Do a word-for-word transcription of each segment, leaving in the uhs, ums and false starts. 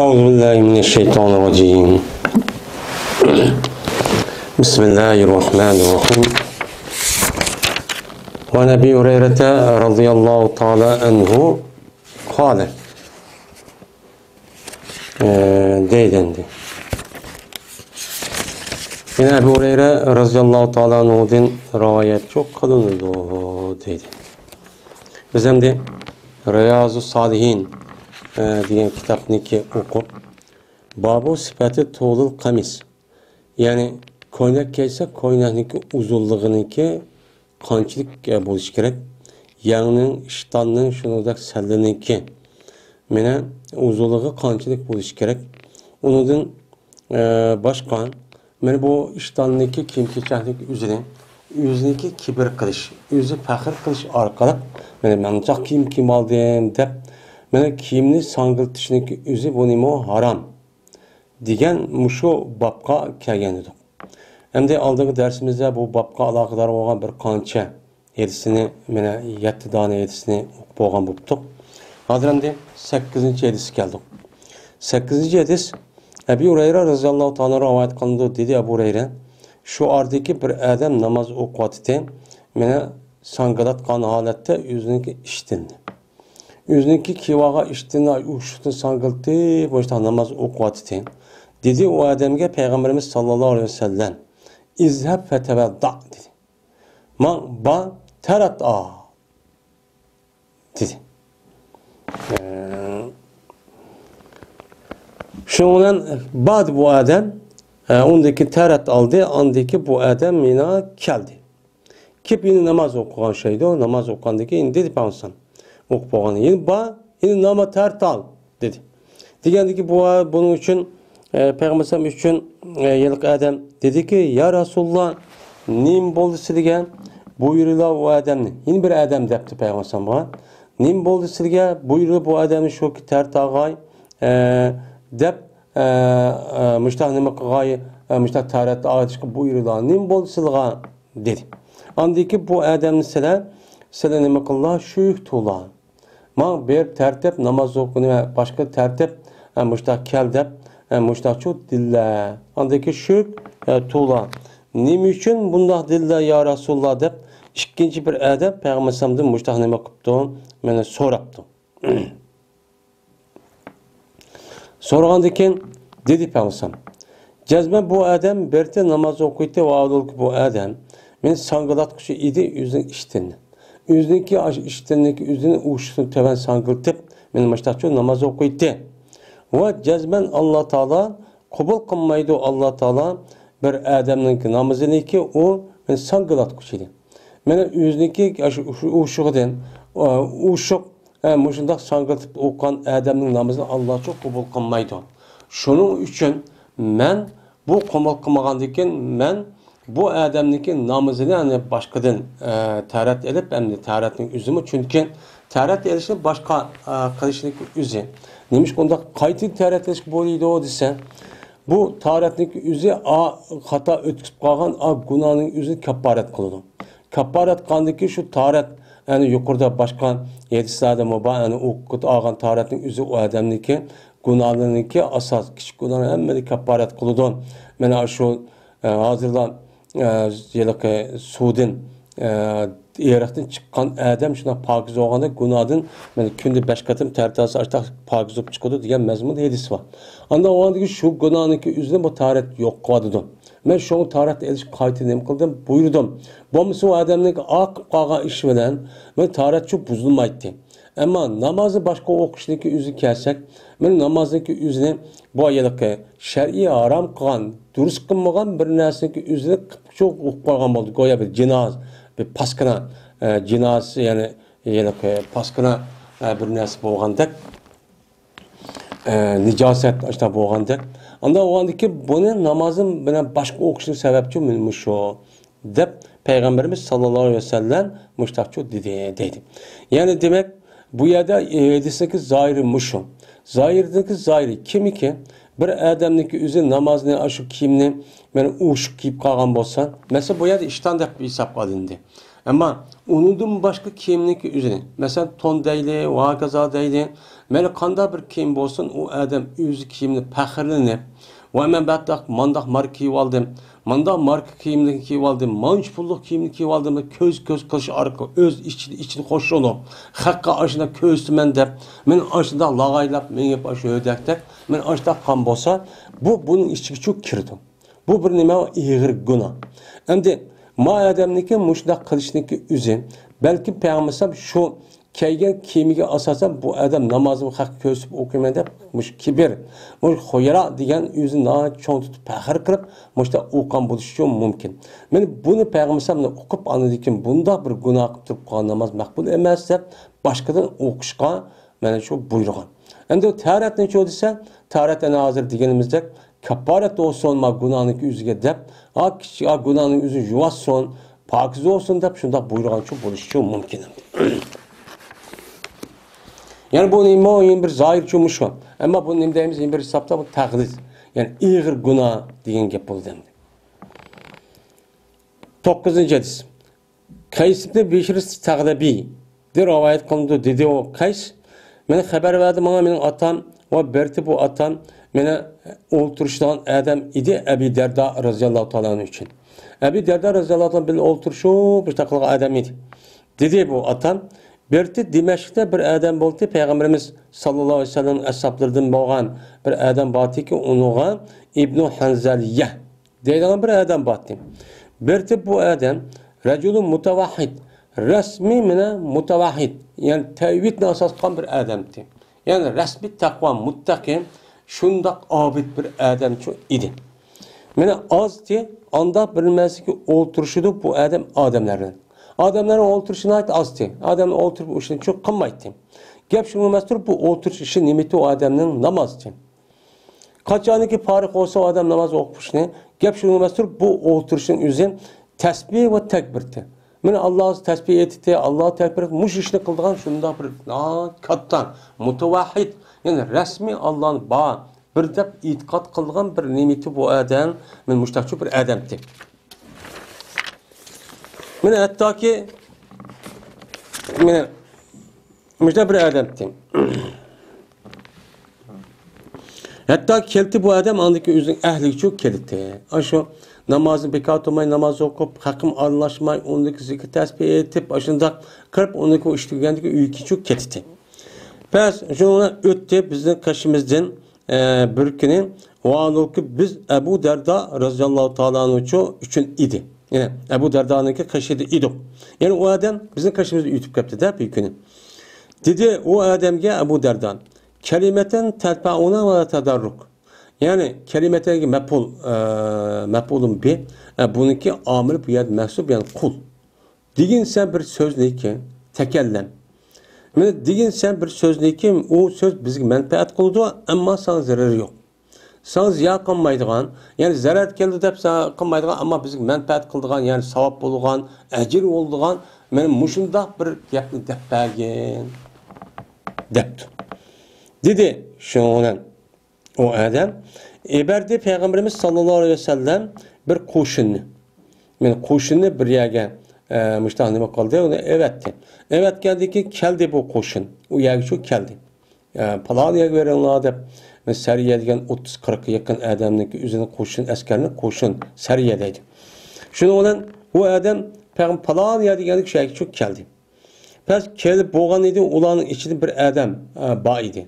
أعوذ بالله من الشيطان الرجيم. بسم الله الرحمن الرحيم. وعن أبي هريرة رضي الله تعالى عنه قال. ئە، دەيدۇ ئەمدى. يەنە ئەبۇ ھۇرەيرە رەزىياللاھۇ تائالا ئەنھۇدىن رىۋايەت قىلىنىدۇ، دەيدۇ. بىز ئەمدى رىيازۇس سالىھىن، ئە، دېگەن كىتابنىكى ئوقۇپ، بابۇ سىپەتى تۇلۇل قەمىس. يەنى كوينەك كىيسە، كوينەكنىڭكى ئۇزۇنلۇقىنىڭكى قانچىلىك، ئە، بولۇشى كېرەك؟ يەڭنىڭ، ئىشتاننىڭ، شۇنىڭدەك سەللىنىڭكى، مانا، ئۇزۇنلۇقى قانچىلىك بولۇشى كېرەك؟ ئۇنىڭدىن، ئە، باشقا، مانا بۇ ئىشتاننىڭكى كىيىم-كېچەكنىڭكى ئۆزىنى، ئۆزىنىڭكى كىبىر قىلىش، ئۆزى پەخىر قىلىش ئارقىلىق، مانا، مەن جاق كىيىم كىيىپ ئالدىم دەپ، مانا، كىيىمنى ساڭگىلىتىشنىڭكى ئۆزى بۇنىمۇ ھارام. دېگەن مۇشۇ بابقا كەلگەن ئىدۇق. ئەمدى ئالدىنقى دەرسىمىزدە بۇ بابقا ئالاقىدار بولغان بىر قانچە ھەدىسنى، مانا، يەتتە دانە ھەدىسنى ئوقۇپ بولغان بوپتۇق. ھازىر ئەمدى سەككىزىنچى ھەدىسكە كەلدۇق. سەككىزىنچى ھەدىس ئەبى ھۇرەيرە رەزىياللاھۇ تائالا رىۋايەت قىلىنىدۇ، دېدى ئەبۇ ھۇرەيرە، شۇ ئارىدىكى بىر ئادەم ناماز ئوقۇۋاتىتى، مانا، ساڭگىلاتقان ھالەتتە ئۆزىنىڭكى ئىشتىنىنى. ئۆزىنىڭكى كىيىۋالغان ئىشتىنىنى ئۇششۇقتىن ساڭگىلىتىپ، مۇشۇنداق ناماز ئوقۇۋاتىتى. دېدى ئۇ ئادەمگە پەيغەمبىرىمىز ساللاللاھۇ ئەلەيھى ۋەسەللەم، «ئىزھەب فەتەۋەددا» دېدى. «ماڭ، بار، تەرەت ئال» دېدى. ئە، شۇنىڭ بىلەن باردى بۇ ئادەم. ئە، ئۇندىن كېيىن تەرەت ئالدى، ئاندىن كېيىن بۇ ئادەم يەنە كەلدى. كېلىپ يەنە ناماز ئوقۇغان شەيدۇ، ناماز ئوقۇغاندىن كېيىن دېدى پەيغەمبەر، ئوقۇپ بولغان، يەنە بار، يەنە ناماز تەرەت ئال دېدى. دېگەندىكى بۇ، بۇنىڭ ئۈچۈن، ئە، پەيغەمبەر ئۈچۈن، ئە، ھېلىقى ئادەم دېدىكى، يا رەسۇلاللا، نېمە بولدى سىلىگە؟ بۇيرۇلا ئۇ ئادەمنى. يەنە بىر ئادەم دەپتۇ پەيغەمبەر بۇغا. نېمە بولدى سىلىگە؟ بۇيرۇلا بۇ ئادەمنى شۇ تەرەت ئالغاي، ئە، دەپ، ئە، ئە، مۇشتاق نېمە قىلغاي، ئە، مۇشتاق تەرەت ئاچىشقا بۇيرۇلا. نېمە بولدى سىلىغا؟ دېدى. ئاندىن كېيىن بۇ ئادەمنى سىلەر، سىلەر نېمە قىللا؟ شۈك تۇلا. ماڭ بېرىپ تەرتىپ ناماز ئوقۇ، نېمە، باشقا تەرتىپ، ئە، مۇشتاق كەل دەپ، ئە، مۇشتاقچۇ دېدىلە. ئاندىن كېيىن شۈك، ئە، تۇلا. نېمە ئۈچۈن بۇنداق دېدىلە يا رەسۇلاللا دەپ ئىككىنچى بىر ئادەم پەيغەمبەر ئەلەيھىسسالامدىن مۇشتاق نېمە قىپتۇ؟ مانا سوراپتۇ. سورىغاندىن كېيىن دېدى پەيغەمبەر، جەزمەن بۇ ئادەم بىرتى ناماز ئوقۇيتتى ۋە ئاۋۇلكى بۇ ئادەم مېنى ساڭگىلاتقۇچى ئىدى ئۆزىنىڭ ئىشتىنىنى. ئۆزىنىڭكى ئاشۇ ئىشتىنىنىڭكى ئۆزىنى ئۇششۇقتىن تۆۋەن ساڭگىلىتىپ، مېنى مۇشتاقچۇ ناماز ئوقۇيتتى. ۋە جەزمەن ئاللا تائالا قوبۇل قىلمايدۇ، ئاللا تائالا بىر ئادەمنىڭكى نامىزىنىكى ئۇ مېنى ساڭگىلاتقۇچى ئىدى. مانا ئۆزىنىڭكى ئاشۇ، شۇ ئۇششۇقىدىن، ئۇششۇق، ئە، مۇشۇنداق ساڭگىلىتىپ ئوقۇغان ئادەمنىڭ نامىزىنى ئاللاچۇ قوبۇل قىلمايدۇ. شۇنىڭ ئۈچۈن مەن بۇ قوبۇل قىلمىغاندىن كېيىن مەن بۇ ئادەمنىڭكى نامىزىنى، يەنى باشقىدىن، ئە، تەرەت ئېلىپ، ئەمدى تەرەتنىڭ ئۆزىمۇ، چۈنكى تەرەت ئېلىشنى باشقا، ئە، قىلىشنىڭكى ئۆزى. نېمىشقا ئۇنداق قايتىدىن تەرەت ئېلىشقا بولىدۇ دېسە، بۇ تەرەتنىڭكى ئۆزى ئا، خاتا ئۆتكۈزۈپ قالغان ئا گۇناھنىڭ ئۆزىنى كاپپارەت قىلىدۇ. كاپپارەت قىلغاندىن كېيىن شۇ تەرەت، يەنى يۇقىرىدا باشقا ھەدىسلەردىمۇ بار، يەنى ئوقۇت ئالغان تەرەتنىڭ ئۆزى ئۇ ئادەمنىڭكى گۇناھلىرىنىڭكى ئاساس، كىچىك گۇناھنى ھەممىنى كاپپارەت قىلىدۇ. مانا شۇ، ئە، ھازىرلا، ئە، ھېلىقى سۇدىن، ئە، ئېرىقتىن چىققان ئادەم شۇنداق پاكىز بولغاندەك گۇناھدىن، مانا كۈندە بەش قېتىم تەرەت ئالسا ئاشتاق پاكىز بولۇپ چىقىدۇ دېگەن مەزمۇندا ھەدىس بار. ئاندىن ئۇنىڭدىكى شۇ گۇناھنىڭكى ئۆزىنى بۇ تەرەت يوق قىلىۋاتىدۇ. مەن شۇڭا تەرەت ئېلىش قايتا نېمە قىلدىم؟ بۇيرۇدۇم. بولمىسا ئۇ ئادەمنىڭ ئاقىپ قالغان ئىشى بىلەن مەن تەرەتچۇ بۇزۇلمايتتى. ئەمما نامازنى باشقا ئوقۇشنىڭكى ئۆزىگە كەلسەك، مەن نامازنىڭكى ئۆزىنى بۇ ھېلىقى شەرئىي ھارام قىلغان، دۇرۇس قىلمىغان بىر نەرسىنىڭكى ئۆزىنى قىپچۇق ئوقۇپ قالغان بولدى. گويا بىر جىناز، بىر پاسكىنا، ئە، جىناز، يەنى ھېلىقى پاسكىنا، ئە، بىر نەرسە بولغاندەك. ئە، نىجاسەت ئاشۇنداق بولغاندەك. ئانداق بولغاندىكى بۇنى نامازىم بىلەن باشقا ئوقۇشنىڭ سەۋەبچۇ مۇشۇ دەپ پەيغەمبىرىمىز ساللاللاھۇ ئەلەيھى ۋەسەللەم مۇشتاقچۇ دېدى، دەيدۇ. يەنى دېمەك، بۇ يەردە، ئە، ھەدىسنىڭكى زاھىرى مۇشۇ. زاھىردىكى زاھىرى كىمكى بىر ئادەمنىڭكى ئۆزى نامازنى، ئاشۇ كىيىمنى مانا ئۇششۇق كىيىپ قالغان بولسا، مەسىلەن، بۇ يەردە ئىشتان دەپ ھېسابقا ئالىندى. ئەمما ئۇنىڭدىن باشقا كىيىمنىڭكى ئۆزىنى، مەسىلەن، تون دەيلى، ۋاكازا دەيلى، مەيلى قانداق بىر كىيىم بولسۇن، ئۇ ئادەم ئۆزى كىيىمنى پەخىرلىنىپ، ۋاي، مەن بەتتاق مانداق ماركا كىيىۋالدىم، مانداق ماركا كىيىمنى كىيىۋالدىم، مانچە پۇللۇق كىيىمنى كىيىۋالدىم دەپ كۆز، كۆز قىلىش ئارقىلىق ئۆز ئىچىدە، ئىچىدە خوش بولۇپ، خەققە ئاشۇنداق كۆرسىتىمەن دەپ، مەن ئاشۇنداق لاغايلاپ مېڭىپ، ئاشۇ ھۆدەكتەك، مەن ئاشۇنداق قىلغان بولسا، بۇ بۇنىڭ ئىچىگىچۇ كىرىدۇ. بۇ بىر نېمە؟ ئېغىر گۇناھ. ئەمدى ما ئادەمنىڭكى مۇشۇنداق قىلىشنىڭكى ئۆزى، بەلكىم پەيغەمبەر ئەلەيھىسسالام شۇ كىيگەن كىيىمىگە ئاساسەن بۇ ئادەم نامازىمنى خەققە كۆرسىتىپ ئوقۇيمەن دەپ، مۇشۇ كىبىر، مۇشۇ خۇيرا دېگەن ئۆزىنى ناھايىتى چوڭ تۇتۇپ پەخىر قىلىپ، مۇشۇنداق ئوقۇغان بولۇشى مۇمكىن. مانا بۇنى پەيغەمبەر ئەلەيھىسسالام ئوقۇپ، ئاندىن كېيىن بۇنداق بىر گۇناھ قىلىپ تۇرۇپ قالغان ناماز مەقبۇل ئەمەس دەپ، باشقىدىن ئوقۇشقا مانا شۇ بۇيرۇغان. ئەمدى تەھارەت نېچە دېسە، تەھارەت ئەنە ھازىر دېگىنىمىزدەك كاپپارەت بولسۇن ما گۇناھنىڭكى ئۆزىگە دەپ، ھا كىچىك ھا گۇناھنىڭ ئۆزىنى يۇۋاتسۇن، پاكىز بولسۇن دەپ شۇنداق بۇيرۇغانچۇ بولۇشىچۇ مۇمكىن. يەنى بۇ نېمە؟ يەنە بىر زاھىرچۇ مۇشۇ. ئەمما بۇنى نېمە دەيمىز؟ يەنە بىر ھېسابتا بۇ تەغلىز. يەنى ئېغىر گۇناھ دېگەن گەپ بولدى ئەمدى. توققۇزىنچى ھەدىس. قەيس ئىبنى بىشر سەغلەبىدىن رىۋايەت قىلىنىدۇ. دېدى ئۇ، قەيس مېنى خەۋەر بەردى ماڭا، مېنىڭ ئاتام ۋە بىرتى بۇ ئاتام مېنى ئولتۇرۇشىدىغان ئادەم ئىدى، ئەبى دەردا رەزىياللاھۇ تائالا ئەنھۇ ئۈچۈن. ئەبى دەردا رەزىياللاھۇ تائالا بىلەن ئولتۇرۇشۇپ، مۇشۇنداق قىلغان ئادەم ئىدى. دېدى بۇ ئاتام، بىرتى دىمەشقتە بىر ئادەم بولدى، پەيغەمبىرىمىز ساللاللاھۇ ئەلەيھى ۋەسەللەم ئەسھابلىرىدىن بولغان بىر ئادەم باردىكى، ئۇنىڭغا ئىبنۇ ھەنزەلىيە دەيدىغان بىر ئادەم بارتى. بىرتى بۇ ئادەم رەجۇلۇن مۇتەۋەھھىد، رەسمىي مانا مۇتەۋەھھىد، يەنى تەۋھىدنى ئاساس قىلغان بىر ئادەمتى. يەنى رەسمىي تەقۋا، مۇتتەقى، شۇنداق ئابىد بىر ئادەمچۇ ئىدى. مانا ئازتى، ئانداق بىر نېمىسىگە ئولتۇرۇشىدۇ بۇ ئادەم ئادەملەرنى. ئادەملەرنىڭ ئولتۇرۇشى ناھايىتى ئازتى. ئادەملەر ئولتۇرۇپ ئۇ ئىشنى چوق قىلمايتتى. گەپ شۇنىڭ ئەمەستۇر، بۇ ئولتۇرۇش ئىشى نېمىتى ئۇ ئادەمنىڭ؟ نامازتى. قاچانكى پارىغ بولسا ئادەم ناماز ئوقۇشنى، گەپ شۇنىڭ ئەمەستۇر، بۇ ئولتۇرۇشنىڭ ئۆزى تەسبىھ ۋە تەكبىرتى. مانا ئاللاغا تەسبىھ ئېيتتى، ئاللاغا تەكبىر، مۇشۇ ئىشنى قىلىدىغان شۇنداق بىر ناھايىتى كاتتا مۇتەۋەھھىد، يەنى رەسمىي ئاللانى بار، بىر دەپ ئېتىقاد قىلغان بىر نېمىتى بۇ ئادەم، مانا مۇشۇنداقچۇ بىر ئادەمتى. مانا ھەتتاكى، مانا مۇشۇنداق بىر ئادەمتى. ھەتتا كەلتى بۇ ئادەم ئاندىكى ئۆزىنىڭ ئەھلىگىچۇ كەلتى. ئاشۇ نامازنى بىكار تۇرماي ناماز ئوقۇپ، خەققىمۇ ئارىلاشماي، ئۇندىكى زىكىر تەسبىھ ئېيتىپ، ئاشۇنداق قىلىپ، ئۇندىكى ئىش تۈگىگەندىكى ئۆيگىچۇ كەتتى. پەس شۇنىڭ ئۆتتى بىزنىڭ قېشىمىزدىن، ئە، بىر كۈنى، ۋاھالۇكى بىز ئەبۇ دەردا رەزىياللاھۇ تائالا ئەنھۇچۇ ئۈچۈن ئىدى. يەنى ئەبۇ دەردانىڭكى قېشىدا ئىدۇق. يەنى ئۇ ئادەم بىزنىڭ قېشىمىزدا ئۆتۈپ كەپتۇ-دە بىر كۈنى. دېدى ئۇ ئادەمگە ئەبۇ دەردا، كەلىمەتەن تەدفەئۇنا ۋە تەدەررۇك. يەنى كەلىمەتەنگە مەپئۇل، ئە، مەپئۇلۇن بى، ئە، بۇنىڭكى ئامىل بۇ يەردە مەنسۇب، يەنى قۇل. دېگىن سەن بىر سۆزنىكى، تەكەللەم. مانا دېگىن سەن بىر سۆزنىكى، ئۇ سۆز بىزگە مەنپەئەت قىلىدۇ، ئەمما ساڭا زەرىرى يوق. ساڭا زىيان قىلمايدىغان، يەنى زەرەر كەلدى دەپ ساڭا قىلمايدىغان، ئەمما بىزگە مەنپەئەت قىلىدىغان، يەنى ساۋاب بولىدىغان، ئەجىر بولىدىغان، مانا مۇشۇنداق بىر گەپنى دەپ بەرگىن، دەپتۇ. دېدى، شۇنىڭ بىلەن ئۇ ئادەم ئەۋەتتى پەيغەمبىرىمىز ساللاللاھۇ ئەلەيھى ۋەسەللەم بىر قوشۇننى. مانا قوشۇننى بىر يەرگە، ئە، مۇشۇنداق نېمە قىلدى، ئۇنى ئەۋەتتى. ئەۋەتكەندىن كېيىن كەلدى بۇ قوشۇن. ئۇ يەرگە شۇ كەلدى. ئە، پالان يەرگە بېرىڭلار دەپ، سەرىيە دېگەن ئوتتۇز قىرىققا يېقىن ئادەمنىڭ ئۆزىنىڭ قوشۇن ئەسكەرنى قوشۇن، سەرىيە دەيدۇ. شۇنىڭ بىلەن ئۇ ئادەم پەيغەم-، پالان يەر دېگەندىكى شۇ يەرگە شۇ كەلدى. پەس كېلىپ بولغان ئىدى، ئۇلارنىڭ ئىچىدە بىر ئادەم، ئە، بار ئىدى.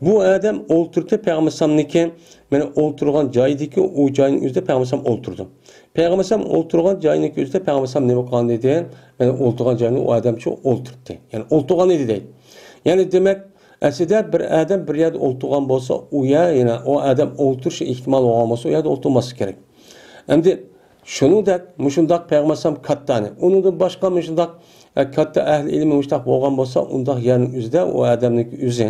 بۇ ئادەم ئولتۇردى پەيغەمبەر ئەلەيھىسسالامنىڭكى، مانا ئولتۇرغان جايىدىكى ئۇ جاينىڭ ئۆزىدە پەيغەمبەر ئەلەيھىسسالام ئولتۇردى. پەيغەمبەر ئەلەيھىسسالام ئولتۇرغان جاينىڭكى ئۆزىدە پەيغەمبەر ئەلەيھىسسالام نېمە قىلغان ئىدى؟ مانا ئولتۇرغان جاينى ئۇ ئادەمچۇ ئولتۇرتتى. يەنى ئولتۇرغان ئىدى دەيدۇ. يەنى دېمەك، ئەسلىدە بىر ئادەم بىر يەردە ئولتۇرغان بولسا، ئۇ يەر، يەنى ئۇ ئادەم ئولتۇرۇشى ئېھتىمال بولغان بولسا، ئۇ يەردە ئولتۇرماسلىق كېرەك. ئەمدى شۇنىڭدەك، مۇشۇنداق پەيغەمبەر ئەلەيھىسسالام كاتتانى، ئۇنىڭدىن باشقا مۇشۇنداق، ئە، كاتتا ئەھلى ئىلمى مۇشۇنداق بولغان بولسا، ئۇنداق يەرنىڭ ئۆزىدە ئۇ ئادەمنىڭكى ئۆزى،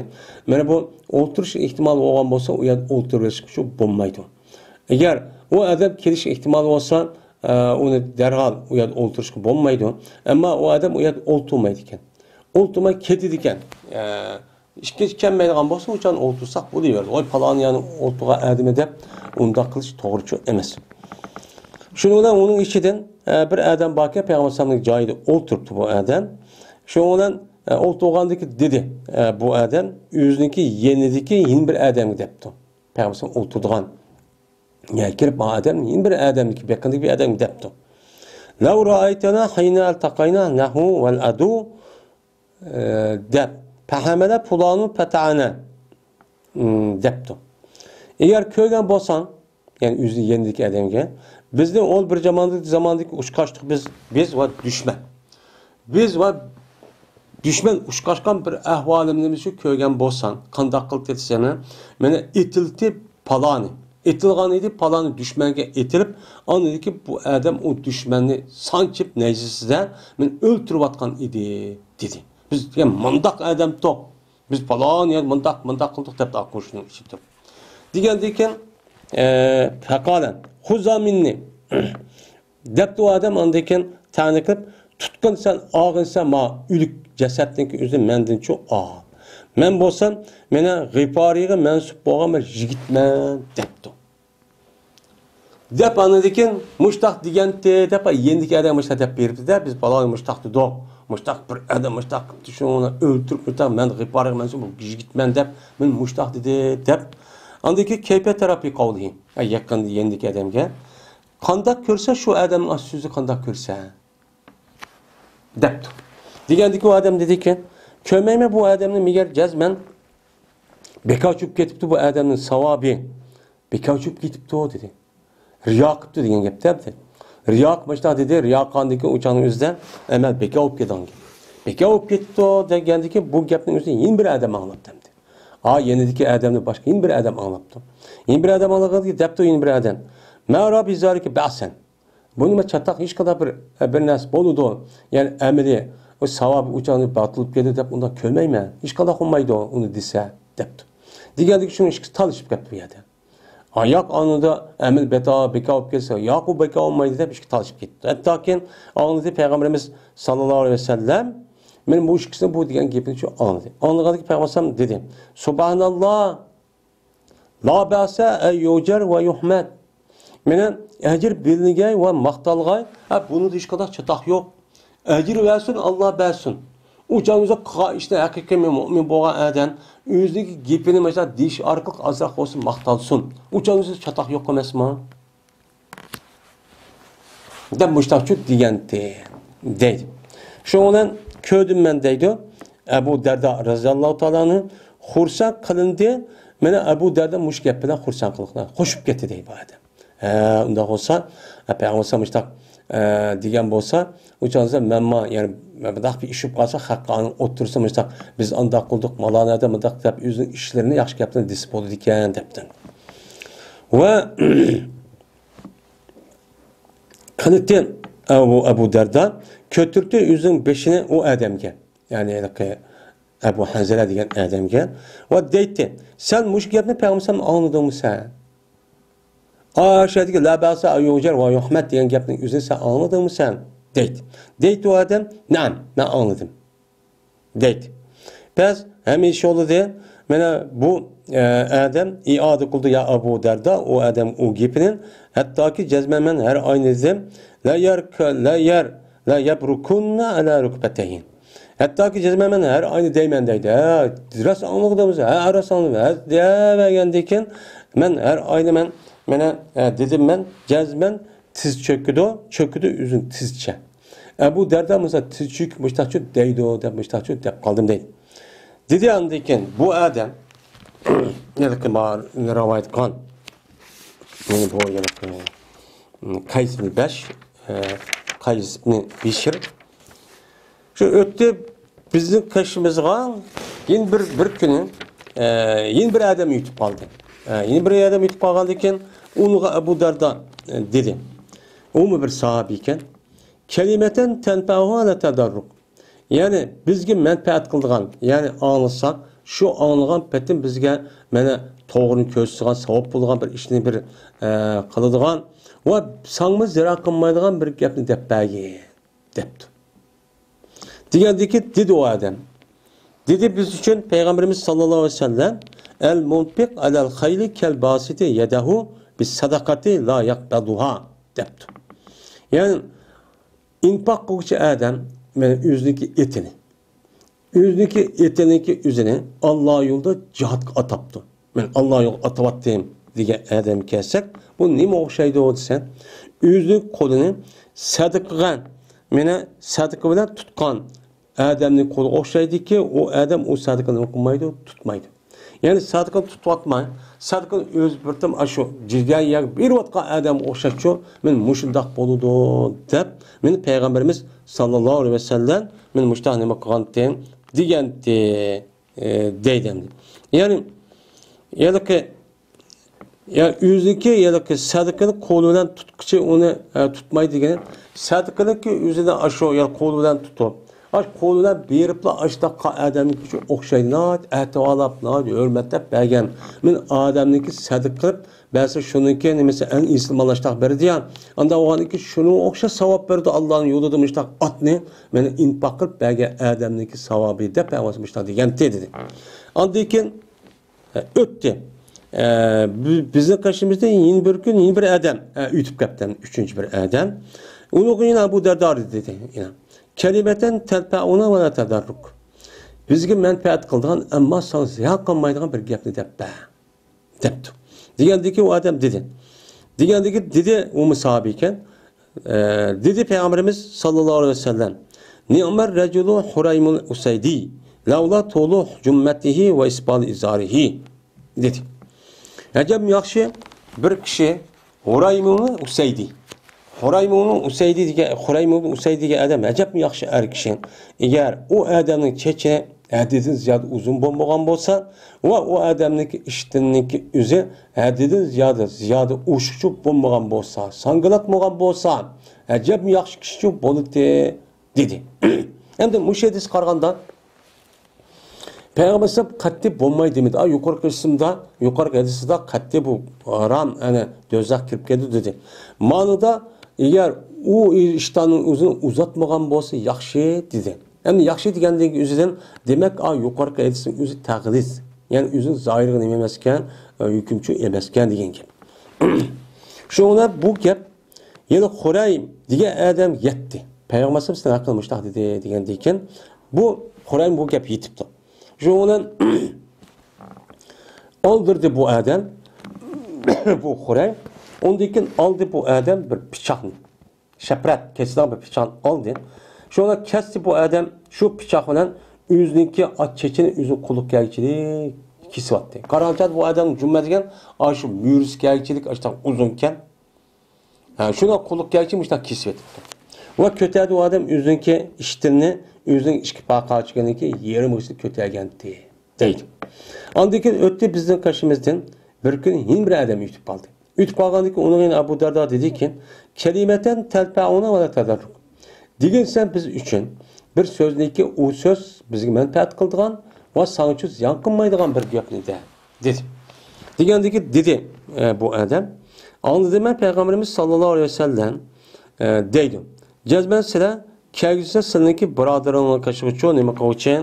مانا بۇ ئولتۇرۇش ئېھتىمالى بولغان بولسا، ئۇ يەردە ئولتۇرۇۋېلىشقىچۇ بولمايدۇ. ئەگەر ئۇ ئادەم كېلىش ئېھتىمالى بولسا، ئە، ئۇنى دەرھال ئۇ يەردە ئولتۇرۇشقا بولمايدۇ. ئەمما ئۇ ئادەم ئۇ يەردە ئولتۇرمايدىكەن. ئولتۇرماي كېتىدىكەن. ئە، ئىككىنچى كەلمەيدىغان بولسا، ئۇچان ئولتۇرساق بولۇۋېرىدۇ. ۋاي، پالان يەرنى ئولتۇرغان ئادىمى دەپ، ئۇنداق قىلىش توغرىچۇ ئەمەس. شۇنىڭ بىلەن ئۇنىڭ ئىچىدىن، ئە، بىر ئادەم باركەن، پەيغەمبەر ئەلەيھىسسالامنىڭ جايىدا ئولتۇرۇپتۇ بۇ ئادەم. شۇنىڭ بىلەن، ئە، ئولتۇرغاندىكى دېدى، ئە، بۇ ئادەم ئۆزىنىڭكى يېنىدىكى يەنە بىر ئادەمگە دەپتۇ. پەيغەمبەر ئولتۇرىدىغان يەرگە كىرىپ، ما ئادەم يەنە بىر ئادەمنىڭكى بېقىندىكى بىر ئادەمگە دەپتۇ. لو رأيتنا حين التقينا نحن والعدو، ئە، دەپ، فحمل فلان فتعنا، ئىم، دەپتۇ. ئەگەر كۆرگەن بولساڭ، يەنى ئۆزى يېنىدىكى ئادەمگە، بىزنى ئۇ بىر زاماندىكى، زاماندىكى ئۇچقاشتۇق بىز، بىز ۋە دۈشمەن. بىز ۋە دۈشمەن ئۇچقاشقان بىر ئەھۋالىمىزنى شۇ كۆرگەن بولساڭ، قانداق قىلىپ دېسەڭ، مانا ئېتىلتى پالانى. ئېتىلغان ئىدى، پالانى دۈشمەنگە ئېتىلىپ، ئاندىن كېيىن بۇ ئادەم ئۇ دۈشمەننى سانچىپ نەيزىسىدە مېنى ئۆلتۈرۈۋاتقان ئىدى، دېدى. بىز دېگەن مۇنداق ئادەم توق. بىز پالان يەر مۇنداق، مۇنداق قىلدۇق دەپتۇ ئاققۇشنىڭ ئىچىدە تۇرۇپ. دېگەندىن كېيىن، ئە، فەقالە، خۇزا مىننى. دەپتۇ ئۇ ئادەم، ئاندىن كېيىن تەنە قىلىپ، تۇتقىن سەن، ئاغىنسەن ما ئۆلۈك جەسەتنىڭكى ئۆزىنى مەندىنچۇ ئال. مەن بولسام، مېنىڭ غىپارىغا مەنسۇپ بولغان بىر يىگىتمەن، دەپتۇ. دەپ ئاندىن كېيىن مۇشتاق دېگەنتى دەپ، يېنىدىكى ئادەم مۇشتاق دەپ بېرىپتۇ-دە، بىز پالان مۇشتاق دېدۇق. مۇشتاق بىر ئادەم مۇشتاق قىپتۇ، شۇنى ئۆلتۈرۈپ مۇشتاق، مەن غىپارىغا مەنسۇپ بىر يىگىتمەن دەپ، مەن مۇشتاق دېدى دەپ. ئاندىن كېيىن كەيپە تەرا فى قەۋلىھى. ئە، يېقىندا يېنىدىكى ئادەمگە، قانداق كۆرسە شۇ ئادەمنىڭ ئاشۇ سۆزى قانداق كۆرسە؟ دەپتۇ. دېگەندىكى ئۇ ئادەم دېدىكى، كۆرمەيمەن بۇ ئادەمنى، مېگەر جەزمەن بىكار چۈشۈپ كېتىپتۇ بۇ ئادەمنىڭ ساۋابى. بىكار چۈشۈپ كېتىپتۇ دېدى. رىيا قىپتۇ دېگەن گەپتە دېدى. رىيا قىلمىشتا دېدى، رىيا قىلغاندىكى ئۇ چاغنىڭ ئۆزىدە ئەمەل بىكار بولۇپ كېتىدىغان گەپ. بىكار بولۇپ كېتىپتۇ دېگەندىكى بۇ گەپنىڭ ئۆزىنى يەنە بىر ئادەم ئاڭلاپتۇ ئەمدى. ھا، يېنىدىكى ئادەمنى باشقا يەنە بىر ئادەم ئاڭلاپتۇ. يەنە بىر ئادەم ئاڭلىغاندىكى دەپتۇ يەنە بىر ئادەم، ما أرى بذلك بأسا. بۇ نېمە چاتاق، ھېچقانداق بىر، بىر نەرسە بولىدۇ. يەنى ئەمەلىي، ئۇ ساۋابى ئۇ چاغدا باتىل بولۇپ كېتىدۇ دەپ ئۇنداق كۆرمەيمەن. ھېچقانداق بولمايدۇ ئۇنى دېسە، دەپتۇ. دېگەندىكى شۇنىڭ ئىككىسى تالىشىپ كەتتى بۇ يەردە. ھا، ياق ئاڭلىدى، ئەمەل بىكار، بىكار بولۇپ كەتسە، ياق ئۇ بىكار بولمايدۇ دەپ ئىككى تالىشىپ كەتتى. ھەتتاكى ئاڭلىدى پەيغەمبىرىمىز ساللاللاھۇ ئەلەيھى ۋەسەللەم، مانا بۇ ئىككىسىنىڭ بۇ دېگەن گېپىنى شۇ ئاڭلىدى. ئاڭلىغاندىكى پەيغەمبەر دېدى، سۇبھاناللا، لا بأس أن يؤجر ويحمد. مانا ئەجىر بېرىلگەي ۋە ماختالغاي، ھە، بۇنىڭدا ھېچقانداق چاتاق يوق. ئەجىر بەرسۇن، ئاللا بەرسۇن. ئۇ چاغدا قىلغان ئىشىنى ھەقىقىي مۆمىن بولغان ئادەم ئۆزىنىڭ گېپىنى مۇشۇنداق دېيىش ئارقىلىق ئازراق بولسا ماختالسۇن. ئۇ چاغدا چاتاق يوق ئەمەسمۇ؟ دەپ مۇشتاقچۇ دېگەنتى، دەيدۇ. شۇنىڭ بىلەن كۆردۈم مەن، دەيدۇ، ئەبۇ دەردا رەزىياللاھۇ تائالا ئەنھۇ خۇرسەن قىلىندى. مانا ئەبۇ دەردا مۇشۇ گەپ بىلەن خۇرسەن قىلىپ قوشۇپ كەتتى، دەيدۇ بۇ ئادەم. ھە، ئۇنداق بولسا، ئە، پەيغەمبەر مۇشتاق، ئە، دېگەن بولسا، ئۇ چاغدا مەنمۇ، يەنى مۇنداق بىر ئىش بولۇپ قالسا، خەققە ئاڭ ئوتتۇرىسىدا مۇشتاق، بىز ئانداق قىلدۇق، مالانا دە مۇنداق دەپ، ئۆزىنىڭ ئىشلىرىنى ياخشى گەپلەرنى دېسە بولىدىكەن، دەپتۇ. ۋە قىلىتتى ئەبۇ، ئەبۇ دەردا كۆتۈرتتى ئۆزىنىڭ بېشىنى ئۇ ئادەمگە، يەنى ھېلىقى ئەبۇ ھەنزەلە دېگەن ئادەمگە ۋە دەيتتى، سەن مۇشۇ گەپنى پەيغەمبەر ئاڭلىدىڭمۇ سەن؟ ئاشۇ يەردىكى لا بەسە يۇجەر ۋە يۇھمەد دېگەن گەپنىڭ ئۆزىنى سەن ئاڭلىدىڭمۇ سەن؟ دەيتتى. دەيتتى ئۇ ئادەم، نەئەم، مەن ئاڭلىدىم. دەيدۇ. بەس، ھەممە ئىش بولدى. مانا بۇ، ئە، ئادەم ئىئادە قىلدى يا ئەبۇ دەردا، ئۇ ئادەم ئۇ گېپىنى. ھەتتاكى جەزمەن مەن ھەر ئاينى دېدىم. لا يەر، لا يەر، لا يەبرۇكۇننە ئەلە رۇكبەتەيھى. ھەتتاكى جەزمەن مەن ھەر ئاينى دەيمەن دەيدۇ. ھە، راست ئاڭلىدىڭمىز؟ ھە، راست ئاڭلىدىم. ھە، دېيەۋەرگەندىن كېيىن مەن ھەر ئاينى مەن، مانا، ئە، دېدىم مەن، جەزمەن تىز چۆكىدۇ، چۆكىدۇ ئۆزىنىڭ تىزىچە. ئەبۇ دەردا بولسا تىز چۆكۈپ مۇشتاقچۇ دەيدۇ دەپ مۇشتاقچۇ دەپ قالدىم دەيدۇ. دېدى ئاندىن كېيىن بۇ ئادەم، ھېلىقى ماڭا رىۋايەت قىلغان، يەنى بۇ ھېلىقى، قەيس ئىبنى بەش، ئە، قەيس ئىبنى بىشىر. شۇ ئۆتتى بىزنىڭ قېشىمىزغا يەنە بىر، بىر كۈنى، ئە، يەنە بىر ئادەم يېتىپ قالدى. ئە، يەنە بىر ئادەم يېتىپ قالغاندىن كېيىن ئۇنىڭغا ئەبۇ دەردا، ئە، دېدى. ئۇمۇ بىر ساھابە ئىكەن. كەلىمەتەن تەنفەئۇھۇ ئەلە تەداررۇق. يەنى بىزگە مەنپەئەت قىلىدىغان، يەنى ئاڭلىساق، شۇ ئاڭلىغان پېتىم بىزگە مانا توغرىنى كۆرسىتىدىغان، ساۋاب بولىدىغان بىر ئىشنى بىر، ئە، قىلىدىغان ۋە ساڭىمۇ زەرەر قىلمايدىغان بىر گەپنى دەپ بەرگىن، دەپتۇ. دېگەندىكى دېدى ئۇ ئادەم. دېدى، بىز ئۈچۈن پەيغەمبىرىمىز ساللاللاھۇ ئەلەيھى ۋەسەللەم، ئەل مۇنپىق ئەلەل خەيلى كەل باسىتى يەدەھۇ بىس سەدەقەتى لا يەقبەدۇھا، دەپتۇ. يەنى ئىنپاق قىلغۇچى ئادەم، مانا ئۆزىنىڭكى ئېتىنى، ئۆزىنىڭكى ئېتىنىڭكى ئۆزىنى ئاللا يولىدا جىھادقا ئاتاپتۇ. مەن ئاللا يولىغا ئاتىۋاتتىم دېگەن ئادەمگە كەلسەك، بۇ نېمە ئوخشايدۇ دېسە، ئۆزىنىڭ قولىنى سەدىقىگە، مانا سەدىقە بىلەن تۇتقان ئادەمنىڭ قولىغا ئوخشايدۇكى، ئۇ ئادەم ئۇ سەدىقىنى نېمە قىلمايدۇ، تۇتمايدۇ. يەنى سەدىقىنى تۇتۇۋاتماي، سەدىقىنى ئۆزى بىر تام ئاشۇ جىگەر يەرگە بېرىۋاتقان ئادەمگە ئوخشاشچۇ، مانا مۇشۇنداق بولىدۇ دەپ، مانا پەيغەمبىرىمىز ساللاللاھۇ ئەلەيھى ۋەسەللەم مانا مۇشۇنداق نېمە قىلغانتى دېگەنتى، ئى، دەيدۇ ئەمدى. يەنى، يەنىكى، يا ئۆزىنىڭكى، يەنىكى سەدىقىنى قولى بىلەن تۇتقۇچى ئۇنى، ئە، تۇتمايدۇ دېگەن. سەدىقىنىڭكى ئۆزىنى ئاشۇ، يا قولى بىلەن تۇتۇپ، ئاش قولى بىلەن بېرىپلا ئاشتاق ئادەمنىڭكى ئوخشايدۇ، ناھايىتى ئەتىۋارلاپ، ناھايىتى ھۆرمەتلەپ بەرگەن. مانا ئادەمنىڭكى سەدىقە قىلىپ بەرسە، شۇنىڭكى نېمىسى ئەڭ ئېسىل مانا شۇنداق بېرىدۇ يا. ئاندا بولغاندىكى شۇنىڭغا ئوخشاش ساۋاب بېرىدۇ ئاللانىڭ يولىدا مۇشۇنداق ئاتنى، مانا ئىنپاق قىلىپ بەرگەن ئادەمنىڭكى ساۋابى دەپ پەيغەمبەر مۇشۇنداق دېگەنتى دېدى. ئاندىن كېيىن، ئە، ئۆتتى. ئە، بى-، بىزنىڭ قېشىمىزدا يەنە بىر كۈن يەنە بىر ئادەم، ئە، ئۆتۈپ كەپتۇ، ئۈچىنچى بىر ئادەم. ئۇنىڭغا يەنە ئەبۇ دەردا دېدى، يەنە، كەلىمەتەن تەنپەئۇنا ۋە لا تەزۇررۇك. بىزگە مەنپەئەت قىلىدىغان، ئەمما ساڭا زىيان قىلمايدىغان بىر گەپنى دەپ بەر. دەپتۇ. دېگەندىكى ئۇ ئادەم دېدى. دېگەندىكى دېدى، ئۇمۇ ساھابە ئىكەن. ئە، دېدى پەيغەمبىرىمىز ساللاللاھۇ ئەلەيھى ۋەسەللەم، نىئمەر رەجۇلۇ خۇرەيمۇل ئۇسەيدى، لەۋلا تولۇ جۇممەتىھى ۋە ئىسبال ئىزارىھى، دېدى. ئەجەب ياخشى بىر كىشى خۇرەيمۇل ئۇسەيدى. خۇرەيمۇل ئۇسەيدى دېگەن، خۇرەيمۇل ئۇسەيدى دېگەن ئادەم ئەجەبمۇ ياخشى ئەر كىشى. ئەگەر ئۇ ئادەمنىڭ چېچى ھەددىدىن زىيادە ئۇزۇن بولمىغان بولسا، ۋە ئۇ ئادەمنىڭكى ئىشتىنىنىڭكى ئۆزى ھەددىدىن زىيادە، زىيادە ئوشۇقچۇ بولمىغان بولسا، ساڭگىلاتمىغان بولسا، ئەجەبمۇ ياخشى كىشىچۇ بولىدۇ، دېدى. ئەمدى مۇشۇ ھەدىسكە قارىغاندا، پەيغەمبەر ئەلەيھىسسالام قەتئىي بولمايدۇ دېمىدى. ئا، يۇقىرىقى قىسىمدا، يۇقىرىقى ھەدىستە قەتئىي بۇ ھارام، يەنى دوزاخ كىرىپ كېتىدۇ دېدى. مانىدا، ئەگەر ئۇ ئىشتاننىڭ ئۆزىنى ئۇزاتمىغان بولسا ياخشى دېدى. ئەمدى ياخشى دېگەندىن ئۆزىدىن، دېمەك، ئا، يۇقىرىقى ھەدىسنىڭ ئۆزى تەغلىز. يەنى ئۆزىنىڭ زاھىرىغا نېمە ئەمەسكەن، ھۆكۈمچى ئەمەسكەن دېگەن گەپ. شۇڭا بۇ گەپ يەنە خۇرەيم دېگەن ئادەم يەتتى. پەيغەمبەر ئەلەيھىسسالام سېنىڭ ھەققىڭدە مۇشۇنداق دېدى دېگەندىن كېيىن، بۇ خۇرەيم بۇ گەپ يېتىپتۇ. شۇنىڭ بىلەن ئالدىردى بۇ ئادەم، بۇ خۇرەيم. ئۇندىن كېيىن ئالدى بۇ ئادەم بىر پىچاقنى. شەپرەت كېسىدىغان بىر پىچاقنى ئالدى. شۇنى كەستى بۇ ئادەم، شۇ پىچاق بىلەن ئۆزىنىڭكى ئات چېچىنى ئۆزىنىڭ قولىغا كەلگۈچىلىك كېسىۋەتتى. قارىغانچە بۇ ئادەم جۈممە دېگەن ئاشۇ مۈرىسى كەلگۈچىلىك ئاشۇنداق ئۇزۇنكەن. ھە، شۇنداق قولىغا كەلگۈچە مۇشۇنداق كېسىۋېتىپتۇ. ۋە كۆتەردى ئۇ ئادەم ئۆزىنىڭكى ئىشتىنىنى ئۆزىنىڭ ئىككى پاقا چىكىنىڭكى يېرىمىغىچە كۆتەرگەنتى، دەيدۇ. ئاندىن كېيىن ئۆتتى بىزنىڭ قېشىمىزدىن بىر كۈن يەنە بىر ئادەم ئۆتۈپ قالدى. ئۆتۈپ قالغاندىن كېيىن ئۇنىڭغا يەنە ئەبۇ دەردا دېدىكى، كەلىمەتەن تەنپەئۇنا ۋە لا تەزۇررۇك. دېگىنسەن بىز ئۈچۈن بىر سۆزنىكى، ئۇ سۆز بىزگە مەنپەئەت قىلىدىغان ۋە ساڭىچۇ زىيان قىلمايدىغان بىر گەپنى دە، دېدى. دېگەندىكى دېدى، ئە، بۇ ئادەم، ئاڭلىدىم مەن پەيغەمبىرىمىز ساللاللاھۇ ئەلەيھى ۋەسەللەم، ئە، دەيدۇ. جەزمەن سىلە كەلگۈسىدە سىلىنىڭكى بۇرادىرىڭلارنى قېشىغۇچۇ، نېمە قىلغۇچى،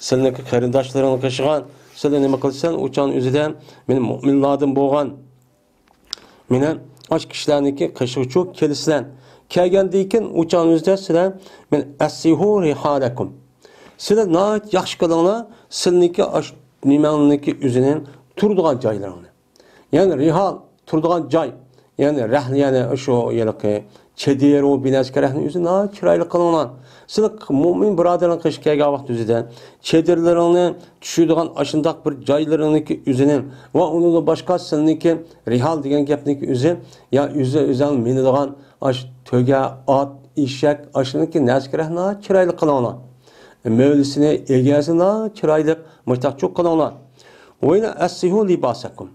سىلىنىڭكى قېرىنداشلىرىڭنى قېشىغان، سىلە نېمە قىلىسەن، ئۇ چاغنىڭ ئۆزىدە مېنى مۆمىنلاردىن بولغان مېنى ئاش كىشىلەرنىڭكى قېشىغۇچۇ كېلىسىلەر. كەلگەندىن كېيىن ئۇ چاغنىڭ ئۆزىدە سىلەر مېنى ئەسسىھۇ رىھالەكۇم. سىلەر ناھايىتى ياخشى قىلىڭلار، سىلىنىڭكى ئاش نېمەڭنىڭكى ئۆزىنى تۇرىدىغان جايلىرىڭنى. يەنى رىھال، تۇرىدىغان جاي. يەنى رەھلە، يەنى شۇ ھېلىقى چېدىر، ئۇ بىنەسكە رەھلىنى ئۆزى ناھايىتى چىرايلىق قىلىڭلار. سىلەر مۆمىن بۇرادەرنىڭ قېشىغا كەلگەن ۋاقىت ئۆزىدە چېدىرلىرىڭنى، چۈشىدىغان ئاشۇنداق بىر جايلىرىڭنىڭكى ئۆزىنى ۋە ئۇنىڭدىن باشقا سىلىنىڭكى رىھال دېگەن گەپنىڭكى ئۆزى، يا ئۆزى ئۆزۈڭ مىنىدىغان ئاش تۆگە، ئات، ئېشەك، ئاشۇنىڭكى نەسكە رەھلىنى چىرايلىق قىلىڭلار. مۆلىسىنى، ئىگىسىنى چىرايلىق، مۇشتاقچۇ قىلىڭلار. ۋەينە ئەسسىھۇ لىباسەكۇم.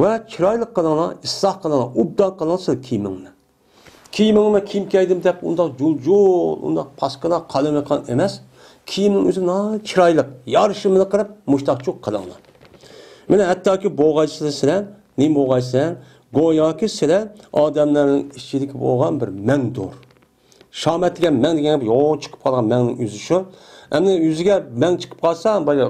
ۋە چىرايلىق قىلىڭلار، ئىسلاھ قىلىڭلار، ئوبدان قىلىڭلار سىز كىيىمىڭنى. كىيىمىڭنى كىيىم كىيدىم دەپ ئۇنداق جۇل-جۇل، ئۇنداق پاسكىنا، قالىماقان ئەمەس. كىيىمىڭ ئۆزى ناھايىتى چىرايلىق، يارىشىملىق قىلىپ مۇشتاقچۇ قىلىڭلار. مانا ھەتتاكى بولغايسىلەر سىلەر، نېمە بولغايسىلەر؟ گوياكى سىلەر ئادەملەرنىڭ ئىچىدىكى بولغان بىر مەڭدۇر. شامەت دېگەن مەڭ دېگەن گەپ يوق، چىقىپ قالغان مەڭنىڭ ئۆزى شۇ. ئەمدى يۈزىگە مەڭ چىقىپ قالسا،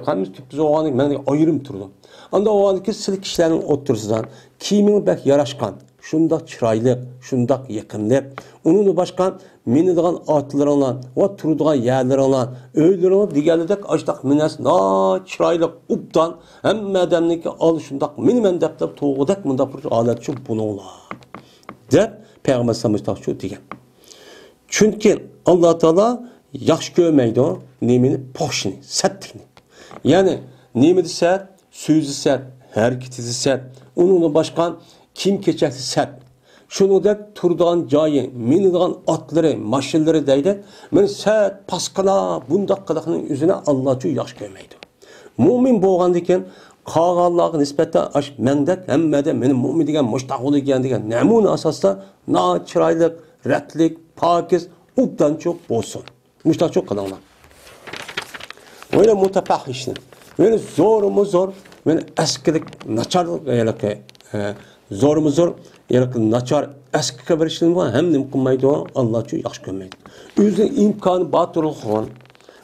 ھەممىسى تۈپتۈز بولغاندىكىن مەڭدىن ئايرىم تۇرىدۇ. ئاندا بولغاندىكىن سىلەر كىشىلەرنىڭ ئوتتۇرىسىدا كىيىمىڭ بەك ياراشقان. شۇنداق چىرايلىق، شۇنداق يېقىملىق. ئۇنىڭدىن باشقا مىنىدىغان ئاتلىرىڭلار ۋە تۇرىدىغان يەرلىرىڭلار، ئۆيلىرىڭلار دېگەنلىدەك ئاشۇنداق مىنەس ناھايىتى چىرايلىق، ئوبدان، ھەممە ئادەمنىڭكى ئالدى شۇنداق مىنىمەن دەپ تۇرغۇدەك مۇنداق بىر ھالەتچۇ بولۇڭلار، دەپ پەيغەمبەر ئەلەيھىسسالام مۇشۇنداقچۇ دېگەن. چۈنكى ئاللا تائالا ياخشى كۆرمەيدۇ نېمىنى؟ پوخشىنى، سەتلىكنى. يەنى نېمىدە سەت؟ سۆزى سەت، ھەرىكىتىدە سەت. ئۇنىڭدىن باشقا كىيىم-كېچەكتە سەت. شۇنىڭدەك تۇرىدىغان جايى، مىنىدىغان ئاتلىرى، ماشىنىلىرى دەيدۇ. مانا سەت، پاسقىنا، بۇنداق قىلىقنىڭ ئۆزىنى ئاللاچۇ ياخشى كۆرمەيدۇ. مۆمىن بولغاندىكىن قالغانلارغا نىسبەتەن ئاش مەڭدەك ھەممىدە مېنى مۆمىن دېگەن مۇشتاق بولىدىكەن دېگەن نەمۇنە ئاساستا ناھايىتى چىرايلىق، رەتلىك، پاكىز، ئوبدانچۇ بولسۇن. مۇشتاقچۇ قىلىڭلار. ۋەلە مۇتەپەھھىشنى، ۋەلە زورمۇ زور، ۋەلە ئەسكىلىك ناچار، ھېلىقى، ئە، زورمۇ زور، ھېلىقى ناچار ئەسكىگە بېرىشنىمۇ ھەم نېمە قىلمايدۇ، ئاللاچۇ ياخشى كۆرمەيدۇ. ئۆزىنىڭ ئىمكانى بار تۇرغۇن،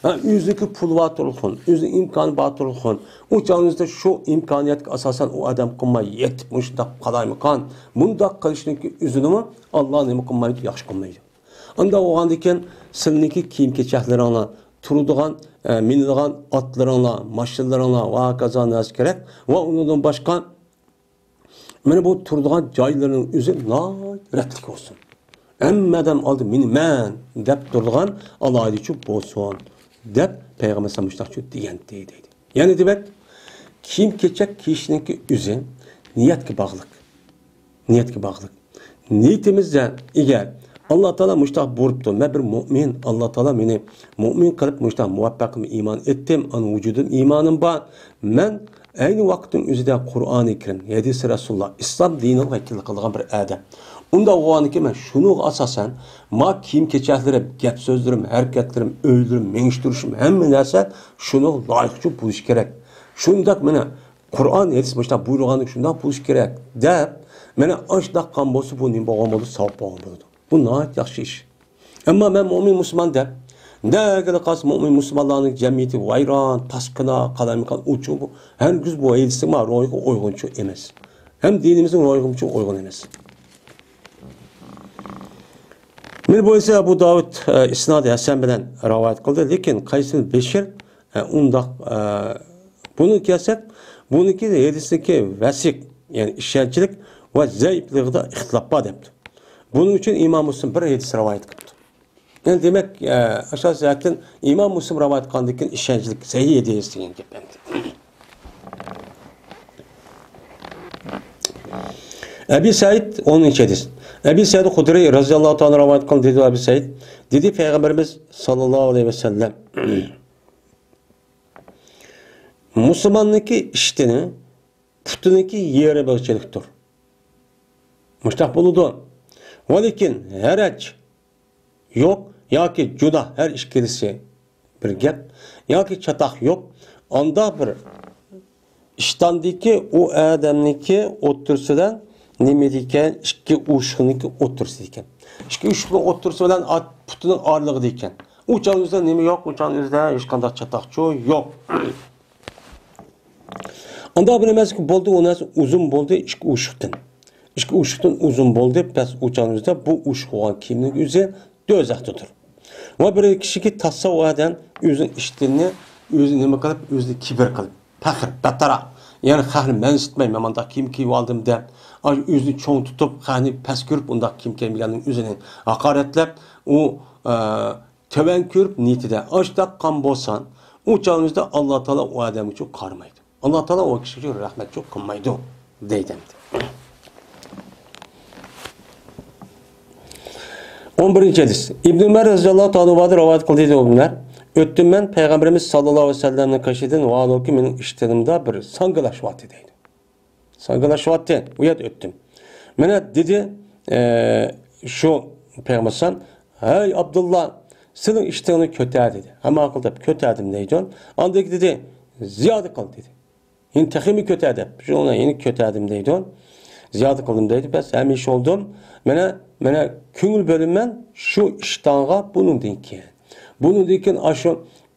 ھە، ئۆزىنىڭكى پۇلى بار تۇرغۇن، ئۆزىنىڭ ئىمكانى بار تۇرغۇن. ئۇ چاغىڭىزدا شۇ ئىمكانىيەتكە ئاساسەن ئۇ ئادەم قىلماي يېتىپ مۇشۇنداق قالايمىقان، مۇنداق قىلىشنىڭكى ئۆزىنىمۇ ئاللا نېمە قىلمايدۇ، ياخشى قىلمايدۇ. ئانداق بولغاندىكىن سىلىنىڭكى كىيىم-كېچەكلىرىڭلار، تۇرىدىغان، ئە، مىنىدىغان ئاتلىرىڭلار، ماشىنىلىرىڭلار ۋە ھاكازا نەرسە كېرەك. ۋە ئۇنىڭدىن باشقا مانا بۇ تۇرىدىغان جايلىرىنىڭ ئۆزى ناھايىتى رەتلىك بولسۇن. ھەممە ئادەم ئالدى مېنى مەن دەپ تۇرىدىغان ئالاھىدىچۇ بولسۇن، دەپ پەيغەمبەر ئەلەيھىسسالام مۇشۇنداقچۇ دېگەنتى دەيدۇ. يەنى دېمەك، كىيىم-كېچەك كىيىشنىڭكى ئۆزى نىيەتكە باغلىق. نىيەتكە باغلىق. نىيىتىمىزدە، ئەگەر ئاللا تائالا مۇشۇنداق بۇيرۇپتۇ، مەن بىر مۆمىن، ئاللا تائالا مېنى مۆمىن قىلىپ مۇشۇنداق مۇۋەپپەق قىلىپ ئىمان ئەتتىم، ئانا ۋۇجۇدۇم ئىمانىم بار. مەن ئەينى ۋاقىتنىڭ ئۆزىدە قۇرئانى كەرىم، ھەدىسى رەسۇلۇللا، ئىسلام دىنىغا ۋەكىللىك قىلىدىغان بىر ئادەم. ئۇنداق بولغاندىكىن مەن شۇنىڭغا ئاساسەن، ما كىيىم-كېچەكلىرىم، گەپ-سۆزلىرىم، ھەرىكەتلىرىم، ئۆيلىرىم، مېڭىش-تۇرۇشۇم، ھەممە نەرسە شۇنىڭغا لايىقچە بولۇشى كېرەك. شۇنداق مانا قۇرئان، ھەدىس مۇشۇنداق بۇيرۇغاندىكىن شۇنداق بولۇشى كېرەك دەپ، مانا ئاشۇنداق قىلغان بولسا، بۇ نېمە بولغان بولىدۇ؟ ساۋاب بولغان بولىدۇ. بۇ ناھايىتى ياخشى ئىش. ئەمما مەن مۆمىن مۇسۇلمان دەپ، نەگىلا قالسا مۆمىن مۇسۇلمانلارنىڭ جەمئىيىتى ۋەيران، پاسقىنا، قالايمىقان، ئۇچۇ بۇ. ھەرگىز بۇ ھەدىسنىڭ روھىغا ئۇيغۇنچۇ ئەمەس. ھەم دىنىمىزنىڭ روھىغىمۇ ئۇيغۇن ئەمەس. مانا بۇ ئىسا ئەبۇ داۋۇد، ئە، ئىسنادى ھەسەن بىلەن رىۋايەت قىلدى، لېكىن قەيس بىن بىشىر، ئە، ئۇنداق، ئە، بۇنى كەلسەك، بۇنىڭكى ھەدىسنىڭكى ۋەسىق، يەنى ئىشەنچلىك ۋە زەئىپلىقىدا ئىختىلاپ بار دەپتۇ. بۇنىڭ ئۈچۈن ئىمام مۇسلىم بىر ھەدىس رىۋايەت قىپتۇ. يەنى دېمەك، ئە، ئاشۇ جەھەتتىن ئىمام مۇسلىم رىۋايەت قىلغاندىن كېيىن ئىشەنچلىك سەھىھ ھەدىس دېگەن گەپ ئەمدى. ئەبى سەئىد، ئونىنچى ھەدىس. ئەبى سەئىد خۇدرىي رەزىياللاھۇ تائالا رىۋايەت قىلدى، دېدى ئەبى سەئىد. دېدى پەيغەمبىرىمىز ساللاللاھۇ ئەلەيھى ۋەسەللەم، مۇسۇلماننىڭكى ئىشتىنى پۇتىنىڭكى يېرىمىغىچىلىكتۇر. مۇشتاق بولىدۇ. ۋەلىكىن ھەرەج يوق ياكى جۇناھ، ھەر ئىككىلىسى بىر گەپ، ياكى چاتاق يوق. ئاندا بىر ئىشتاندىكى ئۇ ئادەمنىڭكى ئوتتۇرىسى بىلەن نېمە دېيىكەن؟ ئىككى ئۇششۇقنىڭكى ئوتتۇرىسى دېيىكەن. ئىككى ئۇششۇقنىڭ ئوتتۇرىسى بىلەن ئات-، پۇتىنىڭ ئارىلىقى دېيىكەن. ئۇ چاغنىڭ ئۆزىدە نېمە يوق؟ ئۇ چاغنىڭ ئۆزىدە ھېچقانداق چاتاقچۇ يوق. ئاندا بىر نېمە بولدى، ئۇ نەرسە ئۇزۇن بولدى، ئىككى ئۇششۇقتىن. ئىككى ئۇششۇقتىن ئۇزۇن بولدى، پەس ئۇ چاغنىڭ ئۆزىدە بۇ ئۇششۇق بولغان كىيىمنىڭ ئۆزى دوزاختىدۇر. ۋە بىر كىشىگە تاسسا ئۇ ئادەم ئۆزىنىڭ ئىشتىنىنى ئۆزى نېمە قىلىپ، ئۆزىنى كىبىر قىلىپ، پەخىر، بەتتەرە. يەنى خەقنى مەنسىتمەي، مەن مانداق كىيىم كىيىۋالدىم دەپ، ئاي، ئۆزىنى چوڭ تۇتۇپ، خەقنى پەس كۆرۈپ، ئۇنداق كىيىم كىيمىگەننىڭ ئۆزىنى ھاقارەتلەپ، ئۇ، ئە، تۆۋەن كۆرۈپ نىيىتىدە ئاشتاق قان بولسا، ئۇ چاغىمىزدا ئاللا تائالا ئۇ ئادەمگىچۇ قارىمايدۇ. ئاللا تائالا ئۇ كىشىگە رەھمەتچۇ قىلمايدۇ، دەيدۇ ئەمدى. ئون بىرىنچى ھەدىس. ئىبن ئۆمەر رەزىياللاھۇ تائالا ئەنھۇدىن رىۋايەت قىلدى، دېدى ئۇ بىلەن، ئۆتتۈم مەن پەيغەمبىرىمىز ساللاللاھۇ ئەلەيھى ۋەسەللەمنىڭ قېشىدىن، ۋاھالۇكى مېنىڭ ئىشتىنىمدا بىر ساڭگىلاشىۋاتتى، دەيدۇ. ساڭگىلاشىۋاتتى، ئۇ يەردە ئۆتتۈم. مانا دېدى، ئە، شۇ پەيغەمبەر ئەلەيھىسسالام، ھەي ئابدۇللا، سېنىڭ ئىشتىنىڭنى كۆتەر، دېدى. ھەممە قىل دەپ كۆتەردىم، دەيدۇ. ئاندىن كېيىن دېدى، زىيادە قىل، دېدى. يەنە تېخىمۇ كۆتەر دەپ، شۇنى يەنە كۆتەردىم، دەيدۇ. زىيادە قىلدىم، دەيدۇ. بەس، ھەمىشە بولدۇم. مانا، مانا كۆڭۈل بۆلىمەن شۇ ئىشتانغا بۇنىڭدىن كېيىن. بۇنىڭدىن كېيىن ئاشۇ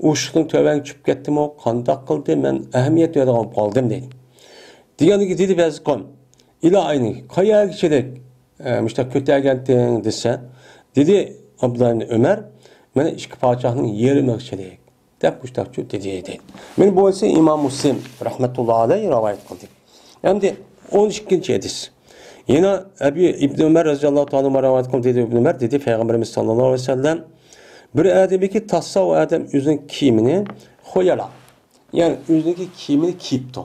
ئۇششۇقتىن تۆۋەنگە چۈشۈپ كەتتىمۇ، قانداق قىلدى، مەن ئەھمىيەت بېرىدىغان بولۇپ قالدىم، دەيدۇ. دېگەندىن كېيىن دېدى بەزى قوم، ئىلا ئەينى، قەيەرگىچىلىك؟ ئە، مۇشتاق كۆتەرگەنتىڭ دېسە، دېدى ئابدۇللا ئىبنى ئۆمەر، مانا ئىككى پادىشاھنىڭ يېرىمىغا چېلىك دەپ مۇشتاقچۇ دېدى، دەيدۇ. مانا بۇ بولسا ئىمام مۇسلىم رەھمەتۇللا ئەلەيھ رىۋايەت قىلدى. ئەمدى ئون ئىككىنچى ھەدىس. يەنە ئەبى ئىبنى ئۆمەر رەزىياللاھۇ تائالا ئەنھۇما رىۋايەت قىلدى، دېدى ئىبنى ئۆمەر، دېدى پەيغەمبىرىمىز ساللاللاھۇ ئەلەيھى ۋەسەللەم، بىر ئادەمكى تاسسا ئۇ ئادەم ئۆزىنىڭ كىيىمىنى خۇيالا، يەنى ئۆزىنىڭكى كىيىمىنى كىيىپتۇ.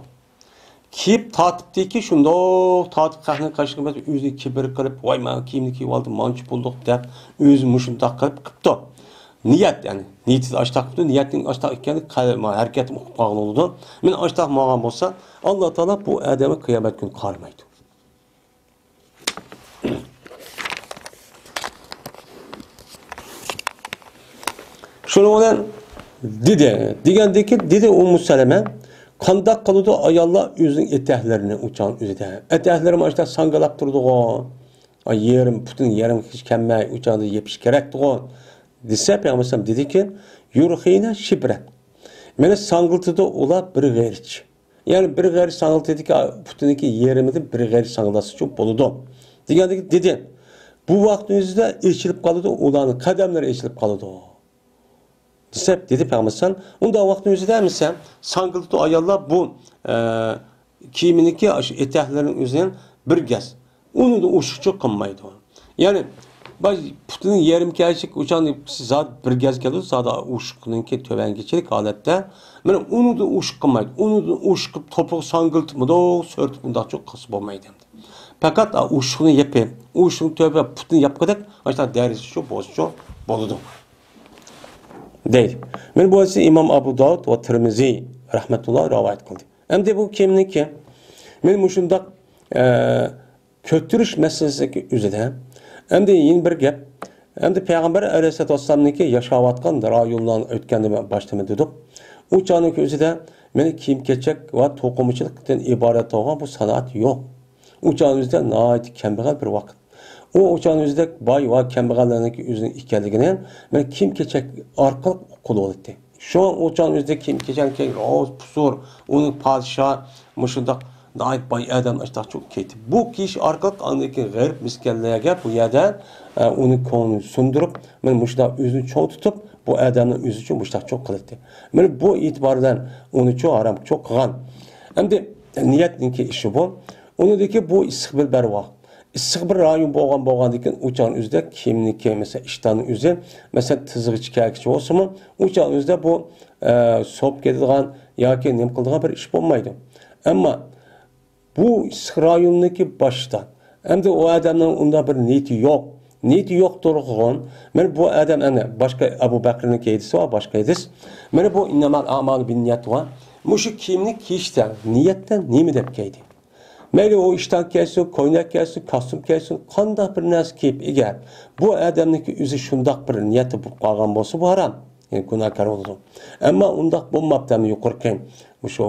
كىيىپ تارتىپتىكى، شۇنداق تارتىپ خەقنىڭ قاشىغا ئۆزى كىبىر قىلىپ، ۋاي، مەن كىيىمنى كىيىپ ئالدىم، مانچە پۇللۇق دەپ، ئۆزى مۇشۇنداق قىلىپ قىپتۇ. نىيەت، يەنى نىيىتى ئاشتاق قىپتۇ، نىيەتنىڭ ئاشتاق ئىكەنلىكى قەلب، ھەرىكەتتىن ئۇقۇپ قالغان بولىدۇ. مەن ئاشتاق ماڭغان بولسا، ئاللا تائالا بۇ ئادەمگە قىيامەت كۈنى قارىمايدۇ. شۇنىڭ بىلەن دېدى، دېگەندىكى، دېدى ئۇممۇ سەلەمە، قانداق قىلىدۇ ئاياللار ئۆزىنىڭ ئەتەكلىرىنى ئۇچان ئۆزىدە؟ ئەتەكلىرى مانا شۇنداق ساڭگىلاپ تۇرىدىغۇ، ئاي، يېرىم، پۇتىنىڭ يېرىمى كەلمەي ئۇچاندا يېپىش كېرەكتىغۇ، دېسە، پەيغەمبەر ئەلەيھىسسالام دېدىكى، يۇرخىنە شىبرەن. مېنى ساڭگىلىتىدۇ ئۇلار بىر غېرىچ. يەنى بىر غېرىچ ساڭگىلىتىدىكى پۇتىنىڭكى يېرىمىدىن بىر غېرىچ ساڭگىلاتسىچۇ بولىدۇ. دېگەندىكى دېدى، بۇ ۋاقىتنىڭ ئۆزىدە ئېچىلىپ قالىدۇ، ئۇلارنىڭ قەدەملىرى ئېچىلىپ قالىدۇ. دېسە، دېدى پەيغەمبەر ئەلەيھىسسالام، ئۇنداق ۋاقىتنىڭ ئۆزىدە ئەمىسە، ساڭگىلىتىدۇ ئاياللار بۇ، ئە، كىيىمىنىڭكى ئاشۇ ئەتەكلىرىنىڭ ئۆزىنى بىر گەز. ئۇنىڭدىن ئوشۇقچە قىلمايدۇ. يەنى، باش پۇتىنىڭ يېرىم كەلچىك ئۇچان زاد بىر گەز كېلىدۇ، زاد ئوشۇقنىڭكى تۆۋەنگىچىلىك ھالەتتە. مانا ئۇنىڭدىن ئوشۇق قىلمايدۇ. ئۇنىڭدىن ئوشۇق قىلىپ توپىغا ساڭگىلىتىپ، مۇنداق سۆرىتىپ، ئۇنداقچۇ قىلسا بولمايدۇ ئەمدى. پەقەت ئوشۇقنى يېپىپ، ئوشۇقنىڭ تۆۋە پۇتىنى ياپقۇدەك، ئاشۇنداق دەرىجىچۇ بولسىچۇ بولىدۇ. دەيدۇ. مانا بۇ ھەدىسنى ئىمام ئەبۇ داۋۇد ۋە تىرمىزى رەھمەتۇللا رىۋايەت قىلدى. ئەمدى بۇ كىيىمنىڭكى، مانا مۇشۇنداق، ئە، كۆتۈرۈش مەسىلىسىدىكى ئۆزىدە. ئەمدى يەنە بىر گەپ. ئەمدى پەيغەمبەر ئەلەيھىسسالاتۇ ۋەسسالامنىڭكى ياشاۋاتقان رايونلارنى ئۆتكەندە باشلىما دېدۇق. ئۇ چاغنىڭكى ئۆزىدە مانا كىيىم-كېچەك ۋە توقۇمىچىلىقتىن ئىبارەت بولغان بۇ سانائەت يوق. ئۇ چاغنىڭ ئۆزىدە ناھايىتى كەمبەغەل بىر ۋاقىت. ئۇ، ئۇ چاغنىڭ ئۆزىدە باي ۋە كەمبەغەللەرنىڭكى ئۆزىنىڭ ئىكەنلىكىنى مانا كىيىم-كېچەك ئارقىلىق ئۇققىلى بولاتتى. شۇڭا ئۇ چاغنىڭ ئۆزىدە كىيىم-كېچەكنى كىيگەن، ئوز، پۇسۇر، ئۇنىڭ پادىشاھ مۇشۇنداق ناھايىتى باي ئادەم ئاشتاقچۇ كىيدى. بۇ كىيىش ئارقىلىق ئاندىن كېيىن غەرب مىسكىنلەرگە بۇ يەردە، ئە، ئۇنىڭ كۆڭلىنى سۇندۇرۇپ، مانا مۇشۇنداق ئۆزىنى چوڭ تۇتۇپ، بۇ ئادەمنى ئۆزىچۇ مۇشۇنداق چوڭ قىلاتتى. مانا بۇ ئېتىبار بىلەن ئۇنىچۇ ھارامچۇ قىلغان. ئەمدى نىيەتنىڭكى ئىشى بۇ. ئۇنىڭدىكى بۇ ئىسسىق بىر بەرۋاق. ئىسسىق بىر رايون بولغان، بولغاندىكىن ئۇ چاغنىڭ ئۆزىدە كىيىمنىڭكى، مەسىلەن، ئىشتاننىڭ ئۆزى، مەسىلەن، تىزغىچە كەلگۈچى بولسىمۇ، ئۇ چاغنىڭ ئۆزىدە بۇ، ئە، سوپ كېتىدىغان ياكى نېمە قىلىدىغان بىر ئىش بولمايدۇ. ئەمما بۇ ئىسسىق رايوننىڭكى باشتا، ئەمدى ئۇ ئادەمنىڭ ئۇنداق بىر نىيىتى يوق. نىيىتى يوق تۇرغۇن. مانا بۇ ئادەم، ئەنە، باشقا ئەبۇ بەكرىنىڭ ھەدىسى بار، باشقا ھەدىس. مانا بۇ «ئىننەمەل ئەمالۇ بىننىيەت» بار. مۇشۇ كىيىمنى كىيىشتە، نىيەتتە نېمە دەپ كىيدى؟ مەيلى ئۇ ئىشتان كىيسۇن، كوينەك كىيسۇن، كاستيۇم كىيسۇن، قانداق بىر نەرسە كىيىپ ئەگەر بۇ ئادەمنىڭكى ئۆزى شۇنداق بىر نىيەتتە بولۇپ قالغان بولسا، بۇ ھارام. يەنى گۇناھكار بولىدۇ. ئەمما ئۇنداق بولماپتۇ، ئەمدى يۇقىرىقى مۇشۇ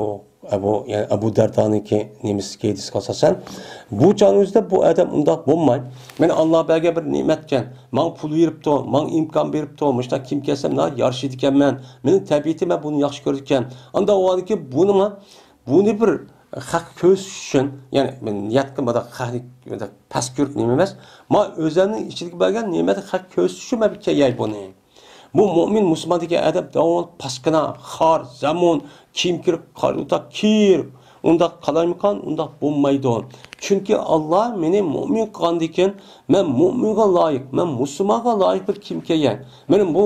ئەبۇ، يەنى ئەبۇ دەردانىڭكى نېمىسى، ھەدىسىگە ئاساسەن، بۇ چاغنىڭ ئۆزىدە بۇ ئادەم ئۇنداق بولماي، مېنى ئاللا بەرگەن بىر نېمەتكەن، ماڭا پۇل بېرىپتۇ، ماڭا ئىمكان بېرىپتۇ، مۇشۇنداق كىيىم كىيسەم ناھايىتى يارىشىدىكەنمەن، مېنىڭ تەبىئىتىم، مەن بۇنى ياخشى كۆرىدىكەن. ئانداق بولغاندىكىن بۇنىمۇ، بۇنى بىر خەققە كۆرسىتىش ئۈچۈن، يەنى مەن نىيەتكە مۇنداق خەقنى مۇنداق پەس كۆرۈپ نېمە ئەمەس، مانا ئۆزۈمنىڭ ئىچىدىكى بەرگەن نېمەتنى خەققە كۆرسىتىش ئۈچۈن مەن بىر كىيەي بۇنى. بۇ مۇئمىن مۇسۇلمان دېگەن ئادەم داۋاملىق پاسكىنا، خار، زامۇن، كىيىم كىرىپ، قارا ئۇنداق كىر، ئۇنداق قالايمىقان، ئۇنداق بولمايدۇ. چۈنكى ئاللا مېنى مۇئمىن قىلغاندىكىن، مەن مۇئمىنغا لايىق، مەن مۇسۇلمانغا لايىق بىر كىيىم كىيگەن. مېنىڭ بۇ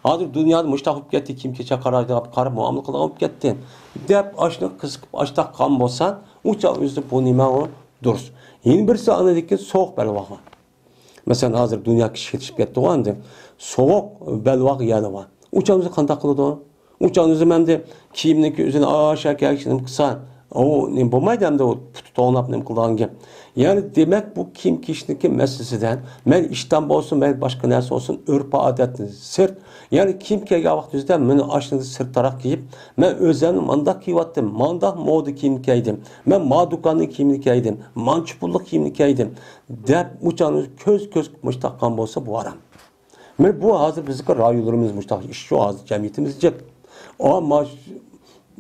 ھازىر دۇنيادا مۇشۇنداق بولۇپ كەتتى، كىيىم كېچەك قارايدىغان، قاراپ مۇئامىلە قىلىدىغان بولۇپ كەتتى، دەپ ئاشۇنى قىزىقىپ ئاشتاق قىلغان بولسا، ئۇ چاغ ئۆزى بۇ نېمە ئۇ دۇرۇس. يەنە بىرسى ئاندىن كېيىن سوغۇق بەلباغ بار. مەسىلەن، ھازىر دۇنيا كىشى كېتىشىپ كەتتىغۇ ئاندىن. سوغۇق بەلباغ يەردە بار. ئۇ چاغ ئۆزى قانداق قىلىدۇ؟ ئۇ چاغ ئۆزى ئەمدى كىيىمنىڭكى ئۆزىنى ئاشۇ كەلگۈچە نېمە قىلسا، ئۇ نېمە بولمايدۇ ئەمدى ئۇ پۇتى توڭلاپ نېمە قىلىدىغانكەن. يەنى دېمەك، بۇ كىيىم كىيىشنىڭكى مەسىلىسىدە مەن ئىشتان بولسۇن، مەن باشقا نەرسە بولسۇن، ئۆرپ-ئادەتتىن سىرت، يەنى كىيىم كىيگەن ۋاقتىمىزدا مېنى ئاشۇندىن سىرتراق كىيىپ، مەن ئۆزۈمنى مانداق كىيىۋاتتىم، مانداق مودا كىيىم كىيدىم، مەن ما دۇكاننىڭ كىيىمىنى كىيدىم، مانچە پۇللۇق كىيىمنى كىيدىم، دەپ ئۇ چاغنى كۆز-كۆز مۇشۇنداق قىلغان بولسا، بۇ ھارام. مانا بۇ ھازىر بىزنىڭكى رايونلىرىمىز مۇشۇنداق ئىشچۇ، ھازىر جەمئىيىتىمىز جىق. ئا، ما-،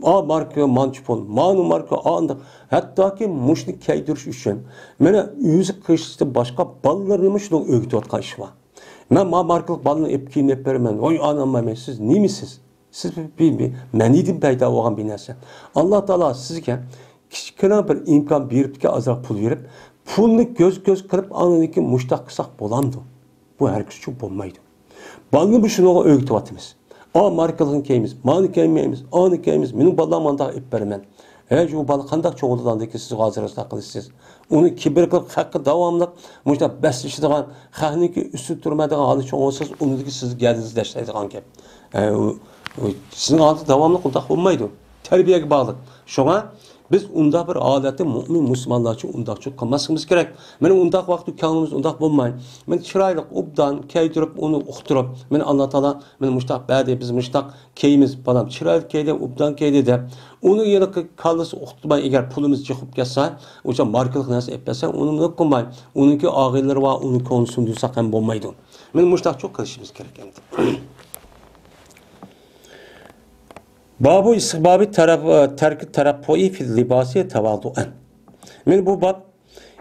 ئا ماركا مانچە پۇل، مانا ماركا ئانداق. ھەتتاكى مۇشۇنى كىيدۈرۈش ئۈچۈن مانا ئۆزى قىلىشتىن باشقا بالىلىرىنىمۇ شۇنى ئۆگىتىۋاتقان ئىش بار. مەن ما ماركىلىق بالىنى ئېلىپ كىيىم ئېلىپ بېرىمەن. ۋاي ئانام، ماي، سىز نېمىسىز؟ سىز بىر، بىر، بىر مەنىدىن پەيدا بولغان بىر نەرسە. ئاللا تائالا سىزگە كىچىككىنە بىر ئىمكان بېرىپتىكەن، ئازراق پۇل بېرىپ، پۇلنى كۆز كۆز قىلىپ ئاندىن كېيىن مۇشتاق قىلساق بولامدۇ؟ بۇ ھەرگىزچۇ بولمايدۇ. بالىنى بۇ شۇنىڭغا ئۆگىتىۋاتىمىز. ئا ماركىلىقنى كىيمىز، مانى كىيمەيمىز، ئانى كىيمەيمىز، مېنىڭ بالام مانداق ئېلىپ بېرىمەن. ھەي، شۇ بالا قانداق چوڭىيدىغاندىن كېيىن سىز ھازىر ئاشۇنداق قىلىسىز. ئۇنى كىبىر قىلىپ خەققە داۋاملىق مۇشۇنداق بەسلىشىدىغان، خەقنىڭكى ئۈستىدە تۇرمايدىغان ھالدا چوڭ بولسىز، ئۇنىڭدىكى سىز گەدىنىزگە دەشلەيدىغان گەپ. ئە، ئۇ، ئۇ، سىزنىڭ ھالىتى داۋاملىق ئۇنداق بولمايدۇ. تەربىيەگە باغلىق. شۇڭا بىز ئۇنداق بىر ھالەتتە مۇئمىن مۇسۇلمانلارچە ئۇنداقچە قىلماسلىقىمىز كېرەك. مانا ئۇنداق ۋاقىتتا كۆڭلىمىز ئۇنداق بولماي، مانا چىرايلىق، ئوبدان كىيدۈرۈپ، ئۇنى ئۇقتۇرۇپ، مانا ئاللا تائالا مانا مۇشتاق بەردى، بىز مۇشتاق كىيىمىز، بالام چىرايلىق كىيدى، ئوبدان كىيدى دەپ، ئۇنى يەنە كاللىسى ئۇقتۇرماي، ئەگەر پۇلىمىز چىقىپ كەتسە، ئوشۇ ماركىلىق نەرسە ئېلىپ كەلسە، ئۇنى نېمە قىلماي، ئۇنىڭكى ئاغىنىلىرى بار، ئۇنىڭ كۆڭلىنى سۇندۇرساق ھەم بولمايدۇ. مانا مۇشتاقچۇ قىلىشىمىز كېرەك ئەمدى. بابۇ ئىستىھبابى تەرەپ-، تەركى تەرەپپۇئى فىل لىباسى تەۋادۇئەن. مانا بۇ باب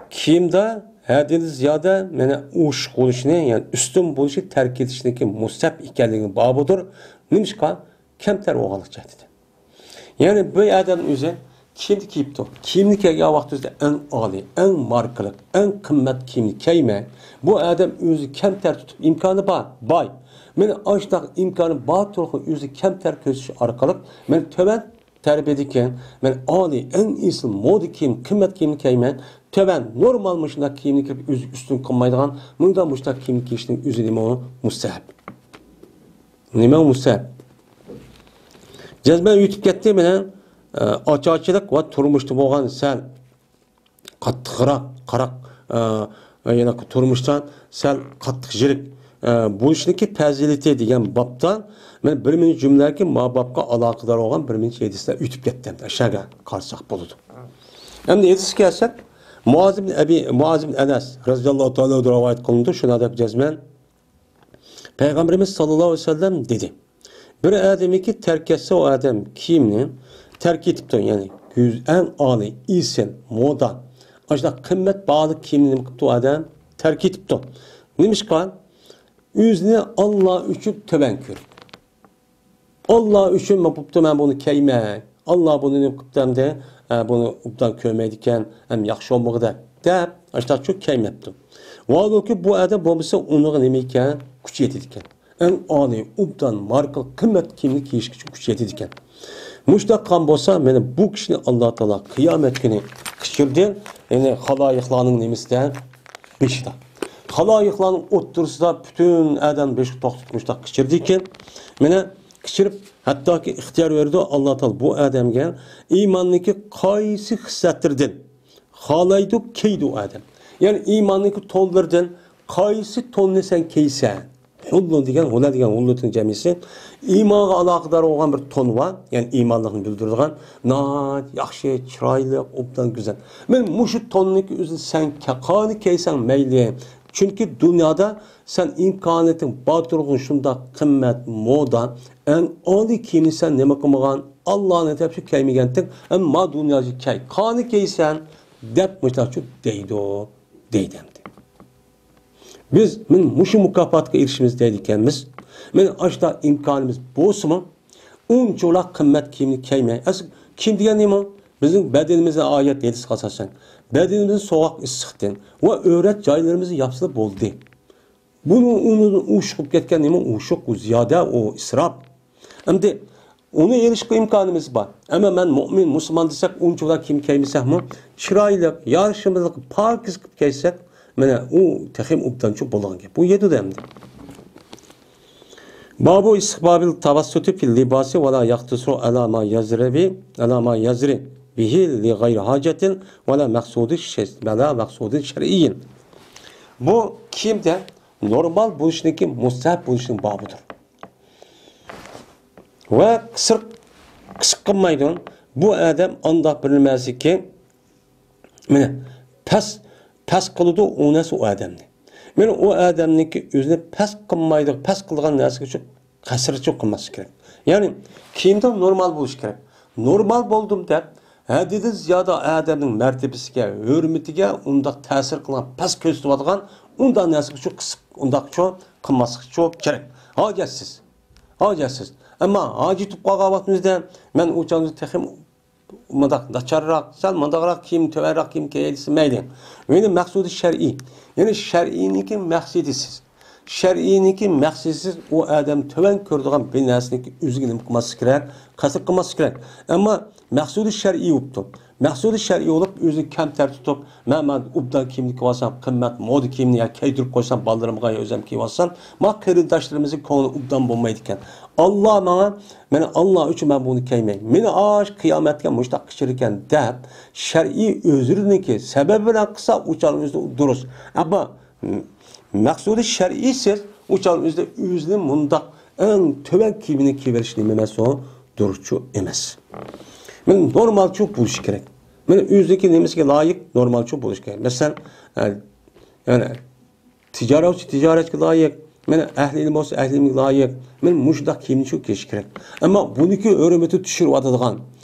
كىيىمدە ھەددىدىن زىيادە، مانا، ئوشۇق بولۇشنى، يەنى ئۈستۈن بولۇشنى تەرك ئېتىشنىڭكى مۇستەھەب ئىكەنلىكىنىڭ بابىدۇر. نېمىشقا؟ كەمتەر بولغانلىق جەھەتتىن. يەنى بۇ ئادەم ئۆزى كىيىمنى كىيىپتۇ. كىيىمنى كىيگەن ۋاقتىدا ئەڭ ئالىي، ئەڭ ماركىلىق، ئەڭ قىممەت كىيىمنى كىيمەي، بۇ ئادەم ئۆزى كەمتەر تۇتۇپ، ئىمكانى بار، باي. مانا ئاشۇنداق ئىمكانى بار تۇرۇقنى ئۆزى كەمتەر كۆرسىتىش ئارقىلىق مانا تۆۋەن تەربىيەدىكى، مەن ئالىي، ئەڭ ئېسىل مودا كىيىم، قىممەت كىيىمنى كىيمەن، تۆۋەن، نورمال مۇشۇنداق كىيىمنى كىيىپ ئۆزى ئۈستۈن قىلمايدىغان، مۇنداق مۇشۇنداق كىيىمنى كىيىشنىڭ ئۆزى نېمە ئۇ؟ مۇستەھەب. نېمە ئۇ مۇستەھەب؟ جەزمەن ئۆتۈپ كەتتى، مانا، ئاچارچىلىق ۋە تۇرمۇشتا بولغان سەل قاتتىقراق، قاراق، ئە، يەنە تۇرمۇشتا سەل قاتتىق يىرىك، ئە، بولۇشنىڭكى پەزىلىتى دېگەن بابتا مەن بىر مۇنچە جۈملەركى ما بابقا ئالاقىدار بولغان بىر مۇنچە ھەدىسلەر ئۆتۈپ كەتتى. ئەمدى ئەشەگە قارىساق بولىدۇ. ئەمدى ھەدىسكە كەلسەك، مۇئاز ئىبن ئەبى، مۇئاز ئىبن ئەنەس رەزىياللاھۇ تائالا ئەنھۇ رىۋايەت قىلىنىدۇ، شۇنى دەپ جەزمەن پەيغەمبىرىمىز ساللاللاھۇ ئەلەيھى ۋەسەللەم دېدى، بىر ئادەمكى تەرك ئەتسە، ئۇ ئادەم كىيىمنى تەرك ئېتىپتۇ، يەنى يۈز ئەڭ ئالىي، ئېسىل، مودا، ئاشۇنداق قىممەت باھالىق كىيىمنى نېمە قىپتۇ ئۇ ئادەم؟ تەرك ئېتىپتۇ. نېمىشقا؟ ئۆزىنى ئاللا ئۈچۈن تۆۋەن كۆرۈپ، ئاللا ئۈچۈن مەن بوپتۇ، مەن بۇنى كىيمەي. ئاللا بۇنى نېمە قىپتۇ ئەمدى؟ ئە، بۇنى ئوبدان كۆرمەيدىكەن، ھەم ياخشى بولمىغۇدەك دەپ، ئاشتاقچۇ كىيمەپتۇ. ۋالۇكى بۇ ئادەم بولمىسا ئۇنىڭغا نېمە ئىكەن؟ كۈچى يېتىدىكەن. ئەڭ ئالىي، ئوبدان، ماركىلىق، قىممەت كىيىمنى كىيىشكىچە كۈچى يېتىدىكەن. مۇشۇنداق قىلغان بولسا، مانا بۇ كىشىنى ئاللا تائالا قىيامەت كۈنى قىچقىرىدۇ، يەنى خالايىقلارنىڭ نېمىسىدە؟ بېشىدا. خالايىقلارنىڭ ئوتتۇرىسىدا پۈتۈن ئادەم بېشىغا توختىتىپ مۇشۇنداق قىچقىرىدىكەن. مانا قىچقىرىپ، ھەتتاكى ئىختىيار بېرىدۇ، ئاللا تائالا بۇ ئادەمگە ئىماننىڭكى قايسى خىسلەتلىرىدىن خالايدۇ، كىيدۇ ئۇ ئادەم. يەنى ئىماننىڭكى تونلىرىدىن قايسى توننى سەن كىيسەن؟ ھۇللۇن دېگەن، ھۇلە دېگەن ھۇللۇتنىڭ جەمئىسى. ئىمانغا ئالاقىدار بولغان بىر تون بار، يەنى ئىمانلىقنى بىلدۈرىدىغان، ناھايىتى ياخشى، چىرايلىق، ئوبدان گۈزەل. مانا مۇشۇ توننىڭكى ئۆزىنى سەن ك-، قانى كىيسەڭ مەيلى. چۈنكى دۇنيادا سەن ئىمكانىيىتىڭ بار تۇرغۇن شۇنداق قىممەت، مودا، ئەڭ ئالىي كىيىمنى سەن نېمە قىلمىغان؟ ئاللانى تەپشۈرۈپ كىيمىگەنتىڭ، ئەمما دۇنيادا كىي، قانى كىيسەن، دەپ مۇشۇنداقچۇ دەيدۇ، دەيدۇ ئەمدى. بىز مانا مۇشۇ مۇكاپاتقا ئېرىشىمىز دەيدىكەنمىز. مانا ئاشۇنداق ئىمكانىمىز بولسىمۇ، ئۇنچىۋالا قىممەت كىيىمنى كىيمەي. ئەسلى كىيىم دېگەن نېمە؟ بىزنىڭ بەدىنىمىزنى ئايەت ھەدىسكە ئاساسەن، بەدىنىمىزنى سوغۇق ئىسسىقتىن ۋە ئۆرەت جايلىرىمىزنى ياپسىلا بولدى. بۇنىڭ ئۇنىڭدىن ئوشۇق بولۇپ كەتكەن نېمە؟ ئوشۇق، ئۇ زىيادە، ئۇ ئىسراپ. ئەمدى ئۇنى ئېلىشقا ئىمكانىمىز بار. ئەمما مەن مۆمىن، مۇسۇلمان دېسەك، ئۇنچىۋالا كىيىم كىيمىسەكمۇ، چىرايلىق، يارىشىملىق، پاكىز قىلىپ كىيسەك، مانا ئۇ تېخىمۇ ئوبدانچۇ بولىدىغان گەپ. بۇ يېتىدۇ ئەمدى. بابۇ ئىستىھبابىل تەۋەسسۇتى فىل لىباسى ۋە لا يەقتىسىرۇ ئەلا ما يەزرى، ئەلا ما يەزرى بىھى لىغەيرى ھاجەتىن ۋە لا مەقسۇدى شەر-، ۋە لا مەقسۇدى شەرئىيين. بۇ كىيىمدە نورمال بولۇشنىڭكى، مۇستەھەب بولۇشنىڭ بابىدۇر. ۋە قىسىر، قىسىق قىلمايدۇ. بۇ ئادەم ئانداق بىر نېمەسىكى، مانا، پەس، پەس قىلىدۇ ئۇ نەرسە ئۇ ئادەمنى. مانا ئۇ ئادەمنىڭكى ئۆزىنى پەس قىلمايدۇ، پەس قىلغان نەرسىگە شۇ قەسىرچۇ قىلماسلىق كېرەك. يەنى كىيىمدە نورمال بولۇش كېرەك. نورمال بولدۇم دەپ، ھەددىدىن زىيادە ئادەمنىڭ مەرتىۋىسىگە، ھۆرمىتىگە ئۇنداق تەسىر قىلغان، پەس كۆرسىتىۋاتقان ئۇنداق نەرسىگە شۇ قىسىق، ئۇنداقچۇ قىلماسلىقچۇ كېرەك. ھاجەتسىز. ھاجەتسىز. ئەمما ھاجەت تۇتۇپ قالغان ۋاقتىمىزدا مەن ئۇ چاغدا تېخىمۇ مۇنداق ناچارراق، سەل مۇنداقراق كىيىم، تۆۋەنرەك كىيىم كىيەي دېسە مەيلى. مېنىڭ مەقسۇدى شەرئىي. يەنى شەرئىينىڭكى مەقسىتى سىز. شەرئىينىڭكى مەقسىتى سىز ئۇ ئادەم تۆۋەن كۆرىدىغان بىر نەرسىنىڭكى ئۆزىگە نېمە قىلماسلىق كېرەك؟ قەست قىلماسلىق كېرەك. ئەمما مەقسۇدى شەرئىي بوپتۇ. مەقسۇدى شەرئىي بولۇپ، ئۆزىنى كەمتەر تۇتۇپ، مەن، مەن ئوبدان كىيىمنى كىيىۋالسام، قىممەت مودا كىيىمنى يا كىيدۈرۈپ قويسام، بالىلىرىمغا يا ئۆزۈم كىيىۋالسام، ما قېرىنداشلىرىمىزنىڭ كۆڭلى ئوبدان بولمايدىكەن. ئاللا ماڭا، مانا ئاللا ئۈچۈن مەن بۇنى كىيمەي. مېنى ئاش قىيامەتكە مۇشتاق قىچىرىكەن دەپ، شەرئىي ئۆزرىنىڭكى سەۋەبى بىلەن قىلسا، ئۇ چاغ ئۆزى دۇرۇس. ئەمما مەقسۇدى شەرئىيسىز، ئۇ چاغ ئۆزى، ئۆزىنى مۇنداق ئەڭ تۆۋەن كىيىمىنى كىيىۋېلىش نېمە ئەمەس ئۇ؟ دۇرۇسچۇ ئەمەس. مانا نورمالچۇ بولۇشى كېرەك. مانا ئۆزىنىڭكى نېمىسىگە لايىق نورمالچۇ بولۇشى كېرەك. مەسىلەن، ئە، يەنە تىجارەتچى تىجارەتكە لايىق، مانا ئەھلى ئىلىم بولسا ئەھلى ئىلىمگە لايىق. مانا مۇشۇنداق كىيىمنىچۇ كىيىشى كېرەك. ئەمما بۇنىڭكى ھۆرمىتى چۈشۈرۈۋاتىدىغان،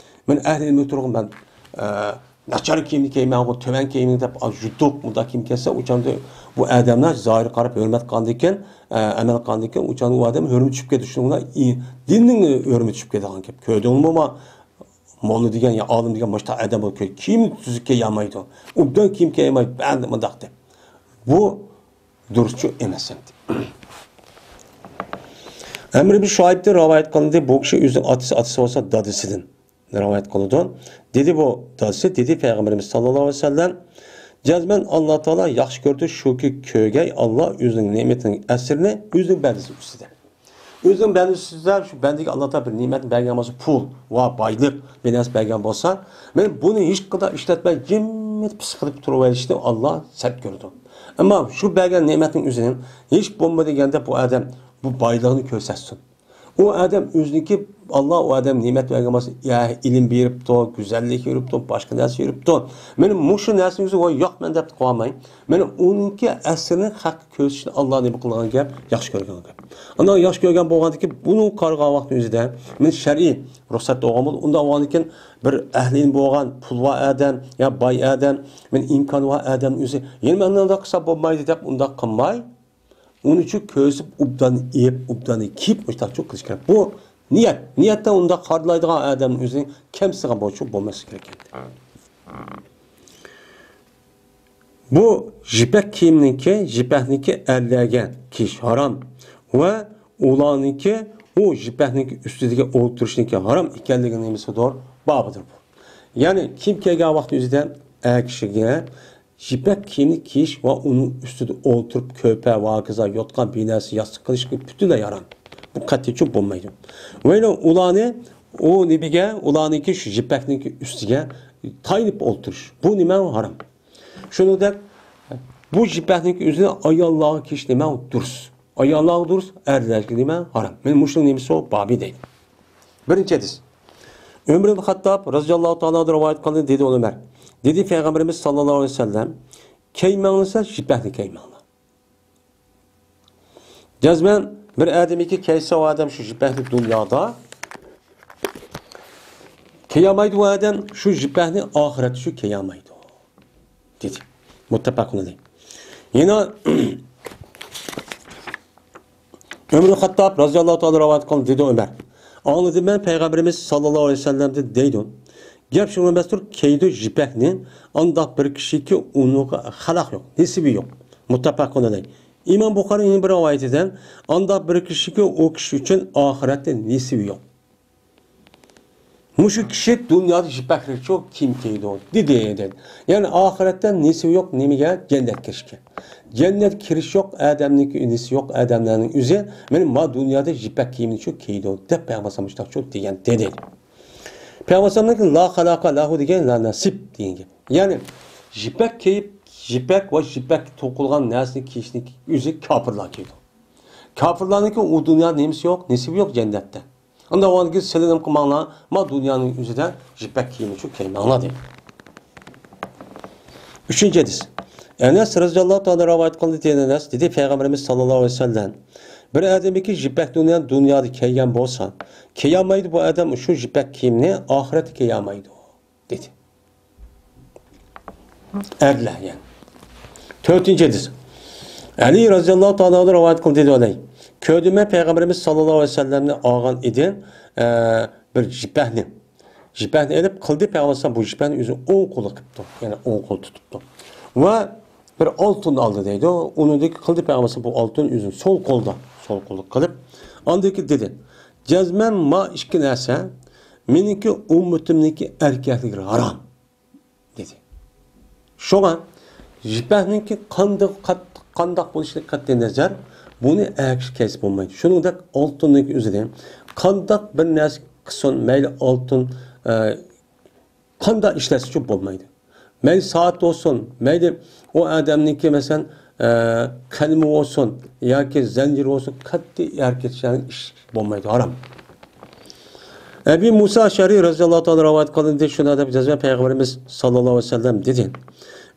مانا ئەھلى ئىلىمگە تۇرغان مەن، ئە، ناچار كىيىمنى كىيمەڭغۇ، تۆۋەن كىيىمنى دەپ، يۇتۇق مۇنداق كىيىم كىيسە، ئۇ چاغدا بۇ ئادەملەر زاھىرغا قاراپ ھۆرمەت قىلغاندىكىن، ئە، ئەمەل قىلغاندىكىن، ئۇ چاغدا ئۇ ئادەم ھۆرمىتى چۈشۈپ كېتىدۇ. شۇنىڭ بىلەن ئى-، دىننىڭ ھۆرمىتى چۈشۈپ كېتىدىغان گەپ. كۆردۈڭمۇ، ما-، موللا دېگەن يا ئالىم دېگەن مۇشۇنداق ئادەم بولۇپ كېتىدۇ. كىيىم تۈزۈك كىيەلمەيدۇ. ئوبدان كىيىم كىيەلمەيدۇ. بەندە مۇنداق دەپ. بۇ دۇرۇسچۇ ئەمەس ئەمدى. ئەمر ئىبن شۇئەيبتىن رىۋايەت قىلىندى. بۇ كىشى ئۆزىنىڭ ئاتىسى، ئاتىسى بولسا دادىسىدىن رىۋايەت قىلىدۇ. دېدى بۇ دادىسى، دېدى پەيغەمبىرىمىز ساللاللاھۇ ئەلەيھى ۋەسەللەم، جەزمەن ئاللا تائالا ياخشى كۆرىدۇ، شۇكى كۆرگەي ئاللا ئۆزىنىڭ نېمىتىنىڭ ئەسىرىنى ئۆزىنىڭ بەندىسى ئۈستىدە. ئۆزىنىڭ بەندىسى ئۈستىدە شۇ بەندىگە ئاللا تائالا بىر نېمەتنى بەرگەن بولسا، پۇل ۋە بايلىق بىر نەرسە بەرگەن بولسا، مەن بۇنى ھېچقانداق ئىشلەتمەي جىممىدە پىس قىلىپ تۇرۇۋېلىشنى ئاللا سەت كۆرىدۇ. ئەمما شۇ بەرگەن نېمەتنىڭ ئۆزىنى ھېچ بولمىدى دېگەندە بۇ ئادەم بۇ بايلىقىنى كۆرسەتسۇن. ئۇ ئادەم ئۆزىنىڭكى، ئاللا ئۇ ئادەم نېمەت بەرگەن بولسا، يا ئىلىم بېرىپتۇ، گۈزەللىك بېرىپتۇ، باشقا نەرسە بېرىپتۇ. مېنىڭ مۇشۇ نەرسىنىڭ ئۆزى، ۋاي ياق مەن دەپ قالماي. مېنىڭ ئۇنىڭكى ئەسىرىنى خەققە كۆرسىتىشنى ئاللا نېمە قىلغان گەپ، ياخشى كۆرگەن گەپ. ئانداق ياخشى كۆرگەن بولغاندىكىن بۇنى قارىغان ۋاقىتنىڭ ئۆزىدە، مېنىڭ شەرئىي رۇخسەت بولغان بولدى. ئۇنداق بولغاندىكىن بىر ئەھلى ئىلىم بولغان، پۇل بار ئادەم يا باي ئادەم، مېنىڭ ئىمكانى بار ئادەمنىڭ ئۆزى، يەنە مەن ئۇنداق قىلسام بولمايدۇ دەپ ئۇنداق قىلماي، ئۇنىچۇ كۆرسىتىپ، ئوبدان يەپ، ئوبدان كىيىپ، مۇشۇنداقچۇ قىلىش كېرەك. بۇ نىيەت. نىيەتتە ئۇنداق قارىلايدىغان ئادەمنىڭ ئۆزىنى كەمسىتىدىغان بولۇشى بولماسلىقى كېرەك ئىكەن. بۇ يىپەك كىيىمنىڭكى، يىپەكنىڭكى ئەرلەرگە كىيىش ھارام ۋە ئۇلارنىڭكى ئۇ يىپەكنىڭكى ئۈستىدىكى ئولتۇرۇشنىڭكى ھارام ئىكەنلىكى نېمىسىدۇر؟ بابىدۇر بۇ. يەنى كىيىم كىيگەن ۋاقتى ئۆزىدە ئەر كىشىگە يىپەك كىيىمنى كىيىش ۋە ئۇنىڭ ئۈستىدە ئولتۇرۇپ، كۆرپە ۋە ھاكازا يوتقان بىر نەرسە ياستۇق قىلىشقا پۈتۈنلەي ھارام. بۇ قەتئىيچۇ بولمايدۇ. ۋەيلى ئۇلارنى، ئۇ نېمىگە، ئۇلارنىڭكى شۇ يىپەكنىڭكى ئۈستىگە تايىنىپ ئولتۇرۇش. بۇ نېمە؟ ھارام. شۇنىڭدەك بۇ يىپەكنىڭكى ئۆزىنى ئاياللارغا كىيىش نېمە؟ دۇرۇس. ئاياللارغا دۇرۇس، ئەرلەرگە نېمە؟ ھارام. مانا مۇشۇنىڭ نېمىسى بۇ؟ بابى دەيدۇ. بىرىنچى ھەدىس. ئۆمەر ئىبن خەتتاب رەزىياللاھۇ تائالا ئانھۇ رىۋايەت قىلدى، دېدى ئۇ ئۆمەر. دېدى پەيغەمبىرىمىز ساللاللاھۇ ئەلەيھى ۋەسەللەم، كىيمەڭلار دېسە، يىپەكنى كىيمەڭلار. جەزمەن بىر ئادەمكى كىيسە ئۇ ئادەم شۇ يىپەكنى دۇنيادا كىيەلمەيدۇ، ئۇ ئادەم شۇ يىپەكنى ئاخىرەتتە شۇ كىيەلمەيدۇ. دېدى. مۇتتەپەقۇن ئەلەيھ. يەنە ئۆمەر خەتتاب رەزىياللاھۇ تائالا رىۋايەت قىلغان دېدى ئۆمەر. ئاڭلىدىم مەن پەيغەمبىرىمىز ساللاللاھۇ ئەلەيھى ۋەسەللەمدىن دەيدۇ. گەپ شۇ ئەمەستۇر، كىيىدۇ يىپەكنى، ئانداق بىر كىشىكى ئۇنىڭغا خەلق يوق، نېسىبى يوق. مۇتتەپەقۇن ئەلەيھ. ئىمام بۇخارىنىڭ بىر رىۋايىتىدە، ئانداق بىر كىشىكى ئۇ كىشى ئۈچۈن ئاخىرەتتە نېسىبى يوق. مۇشۇ كىشى دۇنيادا يىپەكلىكچۇ كىيىم كىيىدۇ، دېدى، دېدى. يەنى ئاخىرەتتە نېسىۋى يوق نېمىگە؟ جەننەتكە كىرىشكە. جەننەتكە كىرىش يوق ئادەمنىڭكى، نېسىۋى يوق ئادەملەرنىڭ ئۆزى، مانا، ما دۇنيادا يىپەك كىيىمنىچۇ كىيىدۇ، دەپ پەيغەمبەر مۇشۇنداقچۇ دېگەن، دېدى. پەيغەمبەرنىڭكى لا خالاقا لاھۇ دېگەن لا نەسىب دېگەن گەپ. يەنى يىپەك كىيىپ، يىپەك ۋە يىپەك توقۇلغان نەرسىنى كىيىشنىڭ ئۆزى كاپىرلار كىيىدۇ. كاپىرلارنىڭكى ئۇ دۇنيادا نېمىسى يوق؟ نېسىبى يوق جەننەتتە. ئۇنداق بولغاندىكىن سىلىنىم قىلماڭلار، ما دۇنيانىڭ ئۆزىدە يىپەك كىيىمىچۇ كىيمەڭلار دېدى. ئۈچىنچى ھەدىس. ئەنەس رەزىياللاھۇ تائالا رىۋايەت قىلدى، دېدى ئەنەس، دېدى پەيغەمبىرىمىز ساللاللاھۇ ئەلەيھى ۋەسەللەم، بىر ئادەمكى يىپەك دۇنيا، دۇنيادا كىيگەن بولسا، كىيەلمەيدۇ بۇ ئادەم شۇ يىپەك كىيىمنى، ئاخىرەتتە كىيەلمەيدۇ، دېدى. ئەرلەر، يەنى. تۆتىنچى ھەدىس. ئەلى رەزىياللاھۇ تائالا ئەنھۇ رىۋايەت قىلدى، دېدى. كۆردۈم مەن پەيغەمبىرىمىز ساللاللاھۇ ئەلەيھى ۋەسەللەمنى ئالغان ئىدى، ئە، بىر يىپەكنى. يىپەكنى ئېلىپ قىلدى پەيغەمبەر بۇ يىپەكنى ئۆزىنىڭ ئوڭ قولى قىپتۇ. يەنى ئوڭ قول تۇتۇپتۇ. ۋە بىر ئالتۇن ئالدى دەيدۇ. ئۇنىڭدىكى قىلدى پەيغەمبەر بۇ ئالتۇن ئۆزىنىڭ سول قولدا، سول قولدا قىلىپ، ئاندىن كېيىن دېدى، جەزمەن ما ئىككى نەرسە مېنىڭكى ئۈممىتىمنىڭكى ئەركەكلىرىگە ھارام، دېدى. شۇڭا يىپەكنىڭكى قانداق قات-، قانداق بولۇشىدىن قەتئىي نەزەر، بۇنى ئەركەك كىيسە بولمايدۇ. شۇنىڭدەك ئالتۇننىڭكى ئۆزىدىن قانداق بىر نەرسە قىلسۇن، مەيلى ئالتۇن، ئە، قانداق ئىشلەتسىچۇ بولمايدۇ. مەيلى سائەت بولسۇن، مەيلى ئۇ ئادەمنىڭكى، مەسىلەن، ئە، قەلىمى بولسۇن ياكى زەنجىرى بولسۇن، قەتئىي ئەركەك كىشىلەرنىڭ ئىش بولمايدۇ، ھارام. ئەبى مۇسا ئەشئەرى رەزىياللاھۇ تائالا رىۋايەت قىلىندى، شۇنداق دەپ جەزمەن پەيغەمبىرىمىز ساللاللاھۇ ئەلەيھى ۋەسەللەم دېدى،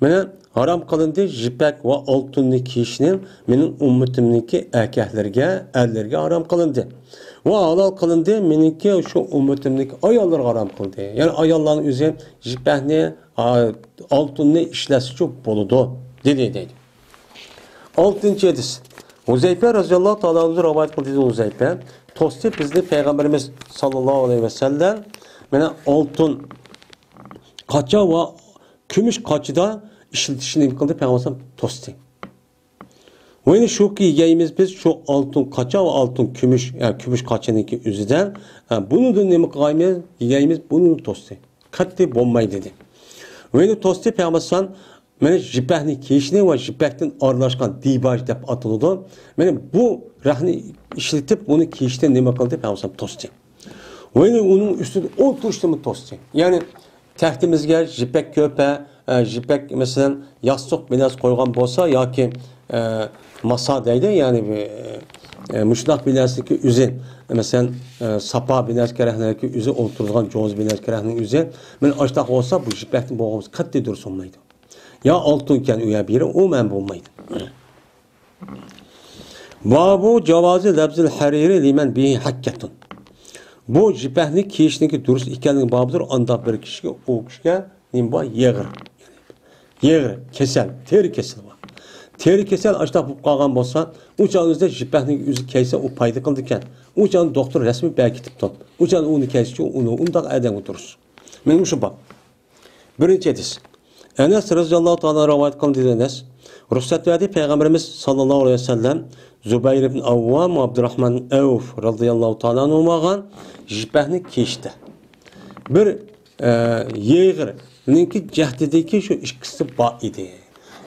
مانا، ھارام قىلىندى يىپەك ۋە ئالتۇننى كىيىشنى مېنىڭ ئۈممىتىمنىڭكى ئەركەكلىرىگە، ئەرلىرىگە ھارام قىلىندى. ۋە ھالال قىلىندى مېنىڭكى شۇ ئۈممىتىمنىڭكى ئاياللىرىغا ھارام قىلدى. يەنى ئاياللارنىڭ ئۆزى يىپەكنى، ئا-، ئالتۇننى ئىشلەتسىچۇ بولىدۇ، دېدى، دەيدۇ. ئالتىنچى ھەدىس. ھۇزەيپە رەزىياللاھۇ تائالا ئەنھۇ رىۋايەت قىلدى، ھۇزەيپە توستى بىزنى پەيغەمبىرىمىز ساللاللاھۇ ئەلەيھى ۋەسەللەم، مانا، ئالتۇن قاچا ۋە كۈمۈش قاچىدا ئىشلىتىشنى نېمە قىلدى؟ پەيغەمبەر توستى. ۋە يەنە شۇكى، يەيمىز بىز شۇ ئالتۇن قاچا ۋە ئالتۇن كۈمۈش، يا كۈمۈش قاچىنىڭكى ئۆزىدە، ئە، بۇنىڭدىن نېمە قىلغايمىز؟ يەيمىز، بۇنى توستى. قەتئىي بولمايدۇ دېدى. ۋە يەنە توستى پەيغەمبەر مانا يىپەكنى كىيىشنى ۋە يىپەكتىن ئارىلاشقان دىباج دەپ ئاتىلىدۇ. مانا بۇ رەخنە ئىشلىتىپ، ئۇنى كىيىشتىن نېمە قىلدى؟ پەيغەمبەر توستى. ۋە يەنە ئۇنىڭ ئۈستىدە ئولتۇرۇشنىمۇ توستى. يەنى تەختىمىزگە يىپەك كۆرپە، ئە، يىپەك، مەسىلەن، ياستۇق بىر نەرسە قويغان بولسا ياكى، ئە، ماسا دەيدۇ، يەنى بىر، ئە، مۇشۇنداق بىر نەرسىنىڭكى ئۆزى، مەسىلەن، ئە، ساپا بىر نەرسە كېرەكنىڭكى ئۆزى، ئولتۇرىدىغان جوز بىر نەرسە كېرەكنىڭ ئۆزى. مانا ئاشۇنداق بولسا، بۇ يىپەكتىن بولغان بولسا قەتئىي دۇرۇس بولمايدۇ. يا ئالتۇن ئىكەن، ئۇ يەر بىرى، ئۇ مەن بولمايدۇ. بابۇ جاۋازى لەبزىل ھەرىرى لىمەن بىھى ھەككەتۇن. بۇ يىپەكنى كىيىشنىڭكى دۇرۇس ئىكەنلىكى بابىدۇر، ئانداق بىر كىشىگە، ئۇ كىشىگە نېمە بار؟ يېغىر. يېغىر، كېسەل، تېرە كېسىلى بار. تېرە كېسەل ئاشۇنداق بولۇپ قالغان بولسا، ئۇ چاغنىڭىزدا يىپەكنى ئۆزى كىيسە، ئۇ پايدا قىلىدىكەن. ئۇ چاغنى دوختۇر رەسمىي بەرگىتىپتۇ. ئۇ چاغنى ئۇنى كىيسىچۇ، ئۇنى ئۇنداق ئادەمگە دۇرۇس. مېنىڭ شۇ بار. بىرىنچى ھەدىس. ئەنەس رەزىياللاھۇ تائالا رىۋايەت قىلدى، دېدى ئەنەس. رۇخسەت بەردى پەيغەمبىرىمىز ساللاللاھۇ ئەلەيھى ۋەسەللەم زۇبەير ئىبن ئەۋۋام ۋە ئابدۇراخمان ئەۋف رەزىياللاھۇ تائالا ئەنھۇمغا يىپەكنى كىيىشتە. بىر، ئە، يېغىرنىڭكى جەھدىدىكى شۇ ئىككىسى بار ئىدى.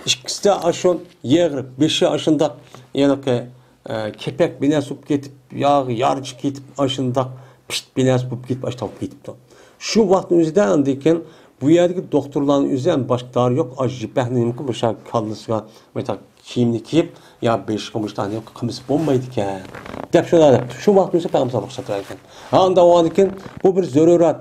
ئىككىسىدە ئاشۇ يېغىر بېشى ئاشۇنداق، ھېلىقى ئە، كېپەك بىنەس بولۇپ كېتىپ، ياغ يارچە كېتىپ، ئاشۇنداق پىت بىنەس بولۇپ كېتىپ، ئاشۇنداق بولۇپ كېتىپتۇ. شۇ ۋاقىتنىڭ ئۆزىدە ئاندىن كېيىن بۇ يەردىكى دوختۇرلارنىڭ ئۆزى ھەم باشقا دارى يوق، ئاشۇ يىپەكنى نېمە قىلىپ، مۇشۇ كاللىسىغا مۇشۇنداق كىيىمنى كىيىپ، يا بېشىغا مۇشۇنداق نېمە قىلىپ قىلمىسا بولمايدىكەن، دەپ شۇنداق دەپتۇ. شۇ ۋاقىتنىڭ ئۆزىدە پەيغەمبەر رۇخسەت بەرگەن. ھە، ئاندىن كېيىن بۇ بىر زۆرۈرات.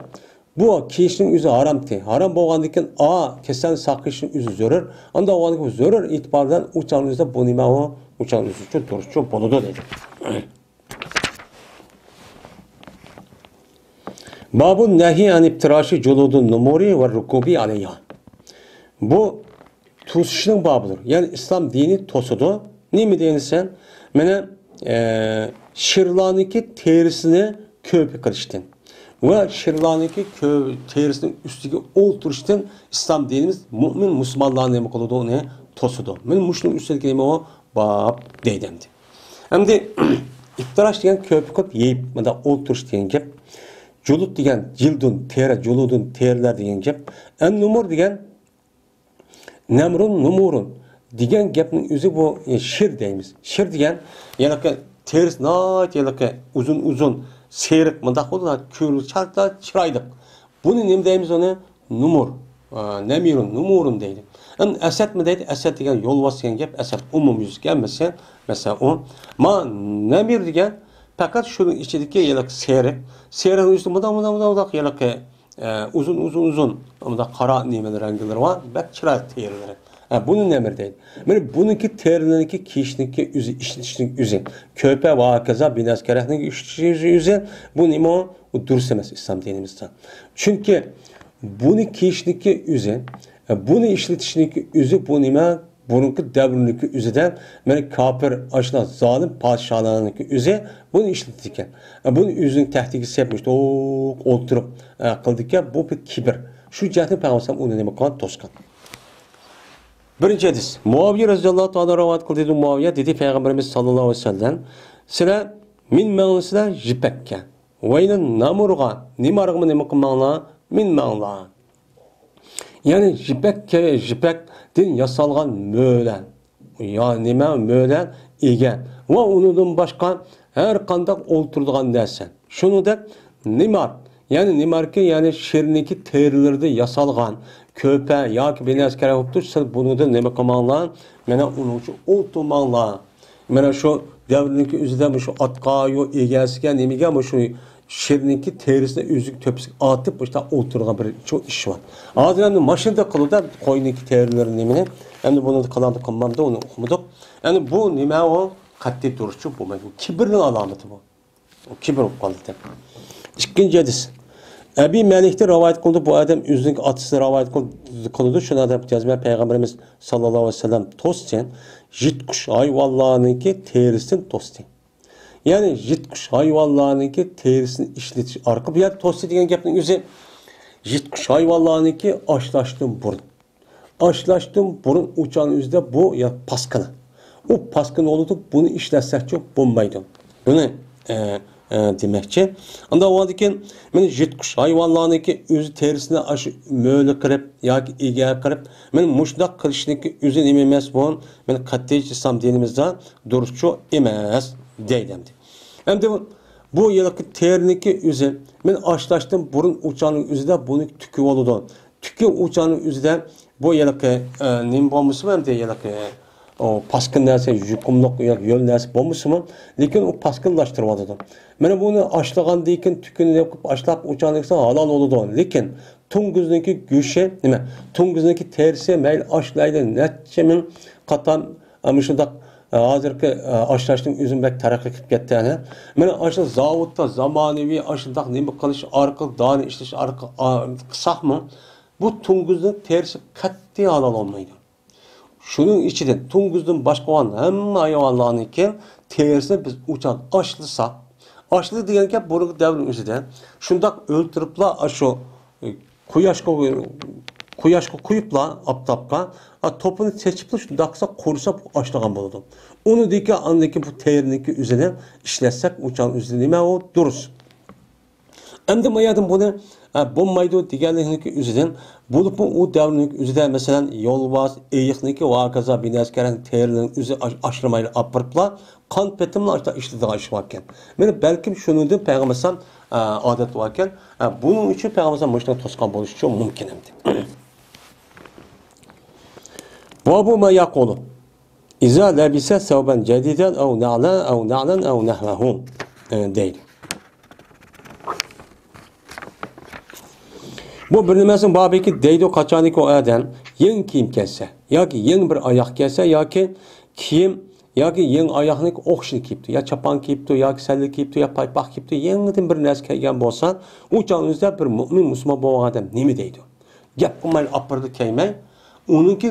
بۇ كىيىشنىڭ ئۆزى ھارامتى. ھارام بولغاندىن كېيىن، ئا، كېسەلنى ساقىيىشنىڭ ئۆزى زۆرۈر. ئانداق بولغاندىن كېيىن، زۆرۈر ئېتىبار بىلەن ئۇ چاغنىڭ ئۆزىدە بۇ نېمە ئۇ؟ ئۇ چاغنىڭ ئۆزى ئۈچۈن دۇرۇسچۇ بولىدۇ دېدى. بابۇ نەھي ئەن ئىپتىراشى جۇلۇدۇن نۇمۇرى ۋە رۇكۇبى ئەلەيھا. بۇ توسۇشنىڭ بابىدۇر. يەنى ئىسلام دىنى توسىدۇ. نېمە دېگەن دېسەڭ، مانا، ئە، شىرلارنىڭكى تېرىسىنى كۆرپە قىلىشتىن ۋە شىرلارنىڭكى كۆ-، تېرىسىنىڭ ئۈستىگە ئولتۇرۇشتىن ئىسلام دىنىمىز مۇئمىن مۇسۇلمانلارنى نېمە قىلىدۇ، ئۇنى توسىدۇ. مانا مۇشۇنىڭ ئۈستىدىكى نېمە ئۇ؟ باب دەيدۇ ئەمدى. ئەمدى ئىپتىراش دېگەن كۆرپە قىلىپ يېيىپ، مۇنداق ئولتۇرۇش دېگەن گەپ. جۇلۇت دېگەن جىلدۇن، تېرە، جۇلۇدۇن، تېرىلەر دېگەن گەپ. ئەن نۇمۇر دېگەن نەمرۇن نۇمۇرۇن دېگەن گەپنىڭ ئۆزى بۇ، ئە، شىر دەيمىز. شىر دېگەن ھېلىقى تېرىسى ناھايىتى ھېلىقى ئۇزۇن-ئۇزۇن، سېرىق، مۇنداق بولىدۇ، كۆرۈنۈشى چىرايلىق. بۇنى نېمە دەيمىز ئۇنى؟ نۇمۇر. ئە، نەمىرۇن، نۇمۇرۇن دەيدۇ. ئەمدى ئەسەدمۇ دەيدۇ، ئەسەد دېگەن يولۋاس دېگەن گەپ، ئەسەد ئومۇميۈزلۈك ھەممىسى. مەسىلەن، ئۇ. ما نەمىر دېگەن پەقەت شۇنىڭ ئىچىدىكى ھېلىقى سېرىق. سېرىقنىڭ ئۈستىدە مۇنداق، مۇنداق، مۇنداق، مۇنداق ھېلىقى ئە، ئۇزۇن، ئۇزۇن، ئۇزۇن، مۇنداق قارا نېمىلەر، رەڭگىلىرى بار، بەك چىرايلىق تېرىلىرى. ھە، بۇنى نېمە دەيدۇ؟ مانا بۇنىڭكى تېرىلىرىنىڭكى كىيىشنىڭكى ئۆزى، ئىشلىتىشنىڭ ئۆزى، كۆپە ۋە ھاكازا بىنەسكەرەكنىڭ ئىشلىتىشنىڭ ئۆزى، بۇ نېمە ئۇ؟ ئۇ دۇرۇس ئەمەس ئىسلام دىنىمىزدا. چۈنكى بۇنى كىيىشنىڭكى ئۆزى، بۇنى ئىشلىتىشنىڭكى ئۆزى، بۇ نېمە؟ بۇرۇنقى دەۋرنىڭكى ئۆزىدە مانا كاپىر، ئاشۇنداق زالىم پادىشاھلارنىڭكى ئۆزى بۇنى ئىشلىتىدىكەن. بۇنى ئۆزىنىڭ تەختىگە سېلىپ، مۇشۇنداق ئولتۇرۇپ قىلىدىكەن. بۇ بىر كىبىر. شۇ جەھەتتىن پەيغەمبەر ئۇنى نېمە قىلغان؟ توسقان. بىرىنچى ھەدىس. مۇئاۋىيە رەزىياللاھۇ تائالا رىۋايەت قىلدى. دېدى مۇئاۋىيە، دېدى پەيغەمبىرىمىز ساللاللاھۇ ئەلەيھى ۋەسەللەم، سىلەر مىنمەڭلىسىلەر يىپەككە، ۋەينى نامۇرغا، نىمارغىمۇ نېمە قىلماڭلار؟ مىنمەڭلار. يەنى يىپەك، يىپەكتىن ياسالغان مۆلە، يا نېمە مۆلە، ئىگە ۋە ئۇنىڭدىن باشقا ھەر قانداق ئولتۇرىدىغان نەرسە. شۇنىڭدەك نىمار، يەنى نىماركى، يەنى شىرنىڭكى تېرىلىرىدىن ياسالغان كۆپە ياكى بىنەسكەر بوپتۇ، سىز بۇنىڭدىن نېمە قىلماڭلار؟ مانا ئۇنىڭ ئۈچۈن ئولتۇرماڭلار. مانا شۇ دەۋرنىڭكى ئۆزىدە مۇشۇ ئاتقا، يو ئىگەسىگە، نېمىگە مۇشۇ شىرنىڭكى تېرىسىنى ئۆزىگە تۆپىسىگە ئاتىپ مۇشۇنداق ئولتۇرغان بىر چوڭ ئىش بار. ھازىر ئەمدى ماشىنىدا قىلىدۇ قوينىڭكى تېرىلىرى نېمىنى. ئەمدى بۇنى قىلامدۇ قىلمامدۇ ئۇنى ئۇقمىدۇق. ئەمدى بۇ نېمە ئۇ؟ قەتئىي تۇرۇشچۇ بولمايدۇ. بۇ كىبىرنىڭ ئالامىتى بۇ. ئۇ كىبىر بولۇپ قالدى. ئىككىنچى ھەدىس. ئەبى مەلىكتىن رىۋايەت قىلدى. بۇ ئادەم ئۆزىنىڭ ئاتىسىدىن رىۋايەت قىل-، قىلىدۇ. شۇنىڭ دەپ جەزمەن پەيغەمبىرىمىز ساللاللاھۇ ئەلەيھى ۋەسەللەم توستى. يىرتقۇچ ھايۋانلارنىڭكى تېرىسىدىن توستى. يەنى يىرتقۇچ ھايۋانلارنىڭكى تېرىسىنى ئىشلىتىش ئارقىلىق، بۇ يەردە توستى دېگەن گەپنىڭ ئۆزى يىرتقۇچ ھايۋانلارنىڭكى ئاشلاشتىن بۇرۇن. ئاشلاشتىن بۇرۇن ئۇچان ئۆزىدە بۇ يا پاسكىنا. ئۇ پاسكىنا بولىدۇ، بۇنى ئىشلەتسەكچۇ بولمايدۇ. بۇنى، ئە، ئە، دېمەكچى. ئاندىن ئۇنىڭدىن كېيىن، مانا يىرتقۇچ ھايۋانلارنىڭكى ئۆز تېرىسىنى ئاشۇ مۆلە قىلىپ ياكى ئىگە قىلىپ، مانا مۇشۇنداق قىلىشنىڭكى ئۆزى نېمە ئەمەس بۇ؟ مانا قەتئىي ئىسلام دىنىمىزدا دۇرۇسچۇ ئەمەس دەيدۇ ئەمدى. ئەمدى بۇ، بۇ ھېلىقى تېرىنىڭكى ئۆزى، مانا ئاشلاشتىن بۇرۇن ئۇچاننىڭ ئۆزىدە بۇنى تۈكى بولىدۇ. تۈكى ئۇچاننىڭ ئۆزىدە بۇ ھېلىقى، ئە، نېمە بولمىسىمۇ، ئەمدى ھېلىقى، ئۇ پاسكىنا نەرسە، يۇقۇملۇق يا يۆل نەرسە بولمىسىمۇ، لېكىن ئۇ پاسكىنىلاشتۇرۇۋاتىدۇ. مانا بۇنى ئاشلىغاندىن كېيىن، تۈكىنى يوقىتىپ ئاشلاپ ئۇچاننى يېسە ھالال بولىدۇ. لېكىن توڭگۇزنىڭكى گۆشى، نېمە، توڭگۇزنىڭكى تېرىسى مەيلى ئاشلايلى نەچچە مىڭ قاتار، ئە، مۇشۇنداق، ئە، ھازىرقى، ئە، ئاشلاشنىڭ ئۆزىمۇ بەك تەرەققىي قىلىپ كەتتى، ھە. مانا ئاشۇ زاۋۇتتا زامانىۋى ئاشۇنداق نېمە قىلىش ئارقىلىق، دانە ئىشلىتىش ئارقىلىق، ئا، قىلساقمۇ، بۇ توڭگۇزنىڭ تېرىسى قەتئىي ھالال بولمايدۇ. شۇنىڭ ئىچىدىن توڭگۇزدىن باشقا بولغان ھەممە ھايۋانلارنىڭكى تېرىسىنى بىز ئۇچان ئاشلىساق، ئاشلىدى دېگەن گەپ بۇرۇنقى دەۋرنىڭ ئۆزىدە شۇنداق ئۆلتۈرۈپلا، ئاشۇ، ئە، قۇياشقا، قۇياشقا قويۇپلا، ئاپتاپقا، ئا، توپىنى چېچىپلا شۇنداق قىلسا، قۇرۇسا ئاشلىغان بولىدۇ. ئۇنىڭدىن كېيىن، ئاندىن كېيىن بۇ تېرىنىڭكى ئۆزىنى ئىشلەتسەك، ئۇچان ئۆزى نېمە ئۇ؟ دۇرۇس. ئەمدى ما يەردىن بۇنى، ئە، بولمايدۇ دېگەنلىكنىڭكى ئۆزىدىن، بولۇپمۇ ئۇ دەۋرنىڭ ئۆزىدە، مەسىلەن، يولۋاس، ئېيىقنىڭكى ۋە ھاكازا بىنەسكەرنىڭ تېرىلىرىنى ئۆزى ئاش-، ئاشلىمايلا ئاپىرىپلا، قان پېتىملا ئاشتا ئىشلىتىدىغان ئىش باركەن. مانا بەلكىم شۇنىڭدىن پەيغەمبەر ئەلەيھىسسالام، ئە، ئادەت باركەن. ئە، بۇنىڭ ئۈچۈن پەيغەمبەر ئەلەيھىسسالام مۇشۇنداق توسقان بولۇشىچۇ مۇمكىن ئەمدى. بابۇ ما يەقۇلۇ ئىزا لەبىسە سەۋبەن جەدىدەن ئەۋ نەلەن ئەۋ نەلەن ئەۋ نەھۋەھۇ، ئە، دەيدۇ. بۇ بىر نېمىسىنىڭ بابىكى دەيدۇ، قاچانكى ئۇ ئادەم يېڭى كىيىم كىيسە ياكى يېڭى بىر ئاياغ كىيسە ياكى كىيىم ياكى يېڭى ئاياغنىڭ ئوخشىشىنى كىيىپتۇ، يا چاپان كىيىپتۇ، ياكى سەللە كىيىپتۇ، يا پايپاق كىيىپتۇ، يېڭىدىن بىر نەرسە كىيگەن بولسا، ئۇ چاغنىڭ ئۆزىدە بىر مۆمىن مۇسۇلمان بولغان ئادەم نېمە دەيدۇ؟ گەپ قىلمايلا ئاپىرىدۇ كىيمەي، ئۇنىڭكى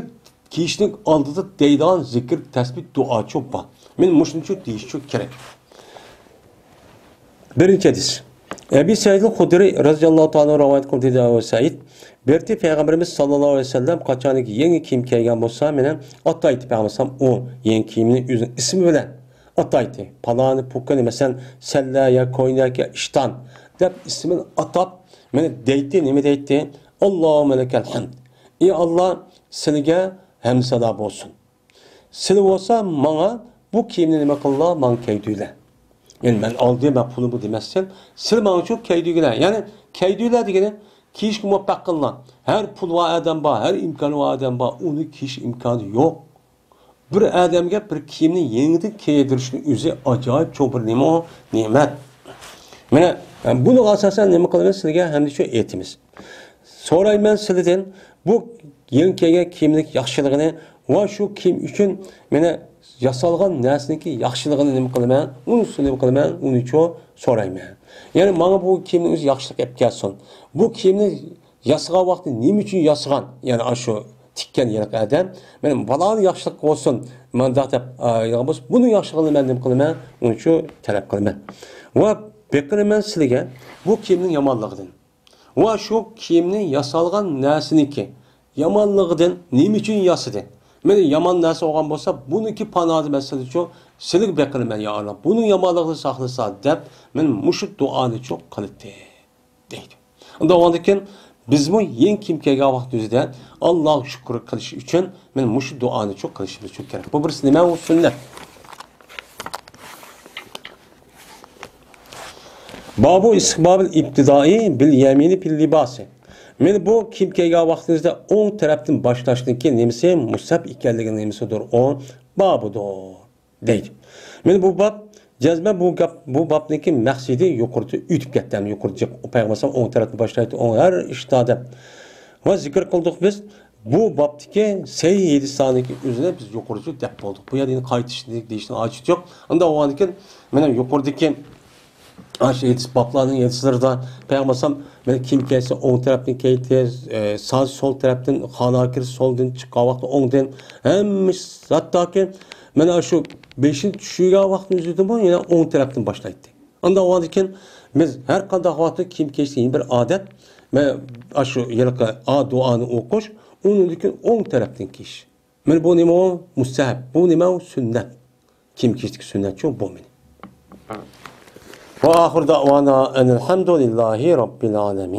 كىيىشنىڭ ئالدىدا دەيدىغان زىكىر، تەسبىھ، دۇئاچۇ بار. مەن مۇشۇنىچۇ دېيىشچۇ كېرەك. بىرىنچى ھەدىس. ئەبى سەئىد خۇدرى رەزىياللاھۇ تائالا رىۋايەت قىلدى، دېدى ئەبۇ سەئىد. بىر قېتى پەيغەمبىرىمىز ساللاللاھۇ ئەلەيھى ۋەسەللەم قاچانكى يېڭى كىيىم كىيگەن بولسا، مېنى ئاتايتتى پەيغەمبەر ئەلەيھىسسالام ئۇ يېڭى كىيىمنى ئۆزىنىڭ ئىسمى بىلەن ئاتايتتى. پالانى، پۇكىنى، مەسىلەن، سەللە يا كوينەك يا ئىشتان دەپ ئىسمىنى ئاتاپ، مېنى دەيتتى، نېمە دەيتتى؟ ئاللاھۇممە لەكەل ھەمد. ئى ئاللا، سىلىگە ھەمد سانا بولسۇن. سىلى بولسا ماڭا بۇ كىيىمنى نېمە قىلىلا، ماڭا كىيدۈرلە. يەنى مەن ئالدىم، مەن پۇلۇم بۇ دېمەستىن، سىلى ماڭا شۇ كىيدۈرگىلە. يەنى كىيدۈرلە دېگىنى كىيىشكە مۇۋەپپەق قىلىلا. ھەر پۇل بار ئادەم بار، ھەر ئىمكانى بار ئادەم بار، ئۇنى كىيىش ئىمكانى يوق. بىر ئادەمگە بىر كىيىمنى يېڭىدىن كىيدۈرۈشنىڭ ئۆزى ئاجايىپ چوڭ بىر نېمە ئۇ؟ نېمەت. مانا، بۇنىڭغا ئاساسەن نېمە قىلىمىز؟ سىلىگە ھەمدە شۇ ئېيتىمىز. سورايمەن سىلىدىن، بۇ يېڭى كىيگەن كىيىمنىڭ ياخشىلىقىنى ۋە شۇ كىيىم ئۈچۈن مېنى ياسالغان نەرسىنىڭكى ياخشىلىقىنى نېمە قىلىمەن؟ ئۇنى نېمە قىلىمەن؟ ئۇنىچۇ سورايمەن. يەنى ماڭا بۇ كىيىمنىڭ ئۆزى ياخشىلىق ئېلىپ كەلسۇن. بۇ كىيىمنى ياسىغان ۋاقتى نېمە ئۈچۈن ياسىغان؟ يەنى ئاشۇ تىككەن ھېلىقى ئادەم مېنى بالاغا ياخشىلىق بولسۇن، مانداق دەپ ئېلىغان بولسا، بۇنىڭ ياخشىلىقىنى مەن نېمە قىلىمەن؟ ئۇنىچۇ تەلەپ قىلىمەن. ۋە بېقىنىمەن سىلىگە بۇ كىيىمنىڭ يامانلىقىدىن. ۋە شۇ كىيىمنى ياسالغان نەرسىنىڭكى يامانلىقىدىن نېمە ئۈچۈن ياسىدى؟ مېنى يامان نەرسە ئالغان بولسا، بۇنىڭكى پاناھىدا مەن سىلىچۇ سىلىگە بېقىنىمەن، يا ئاللا، بۇنىڭ يامانلىقىدىن ساقلىسا، دەپ مەن مۇشۇ دۇئانىچۇ قىلدى، دەيدۇ. ئۇنداق بولغاندىكىن بىزمۇ يېڭى كىيىم كىيگەن ۋاقتىمىزدا ئاللاغا شۈكۈر قىلىش ئۈچۈن مەن مۇشۇ دۇئانىچۇ قىلىشىمىز كېرەك. بۇ بىرسى نېمە؟ ئۇ سۈننەت. بابۇ ئىستىقبابىل ئىبتىدائى بىل يەمىنى پىل لىباسى. مانا بۇ كىيىم كىيگەن ۋاقتىمىزدا ئوڭ تەرەپتىن باشلاشنىڭكى نېمىسى مۇستەھەب ئىكەنلىكىنىڭ نېمىسىدۇر؟ ئۇ بابىدۇر، دەيدۇ. مانا بۇ باب، جەزمەن بۇ گەپ، بۇ بابنىڭكى مەقسىتى يۇقىرىدا ئۆتۈپ كەتتى. يۇقىرىدا جىق، پەيغەمبەر ئوڭ تەرەپتىن باشلايدۇ، ئوڭ ھەر ئىشتا دەپ. ۋە زىكىر قىلدۇق بىز. بۇ بابتىكى سەھىھ ھەدىسلەرنىڭكى ئۆزىنى بىز يۇقىرىچە دەپ بولدۇق. بۇ يەردە يەنە قايتىش دېيىشنىڭ ھاجىتى يوق. ئۇنداق بولغاندىكىن، مانا يۇقىرىدىكى ئاشۇ ھەدىس، بابلارنىڭ ھەدىسلىرىدە پەيغەمبەر ئەلەيھىسسالام، مانا كىيىم كىيسە ئوڭ تەرەپتىن كىيدى، ئە، ساز سول تەرەپتىن، خانىغا كىرسە سولدىن، چىققان ۋاقتى ئوڭدىن، ھەممە ئىش، ھەتتاكى مانا شۇ بېشىنى چۈشۈرگەن ۋاقتىنىڭ ئۆزىدىمۇ يەنە ئوڭ تەرەپتىن باشلايتتى. ئانداق بولغاندىكىن بىز ھەر قانداق ۋاقىتتا كىيىم كىيىشتە يەنە بىر ئادەت، مانا ئاشۇ ھېلىقى ئا دۇئانى ئوقۇش، ئۇنىڭدىن كېيىن ئوڭ تەرەپتىن كىيىش. مانا بۇ نېمە ئۇ؟ مۇستەھەب. بۇ نېمە ئۇ؟ سۈننەت. كىيىم كىيىشتىكى سۈننەتچۇ بۇ مانا. ۋە ئاخىر دەۋانا ئەنىل ھەمدۇلىللاھى رەببىل ئالەمىن.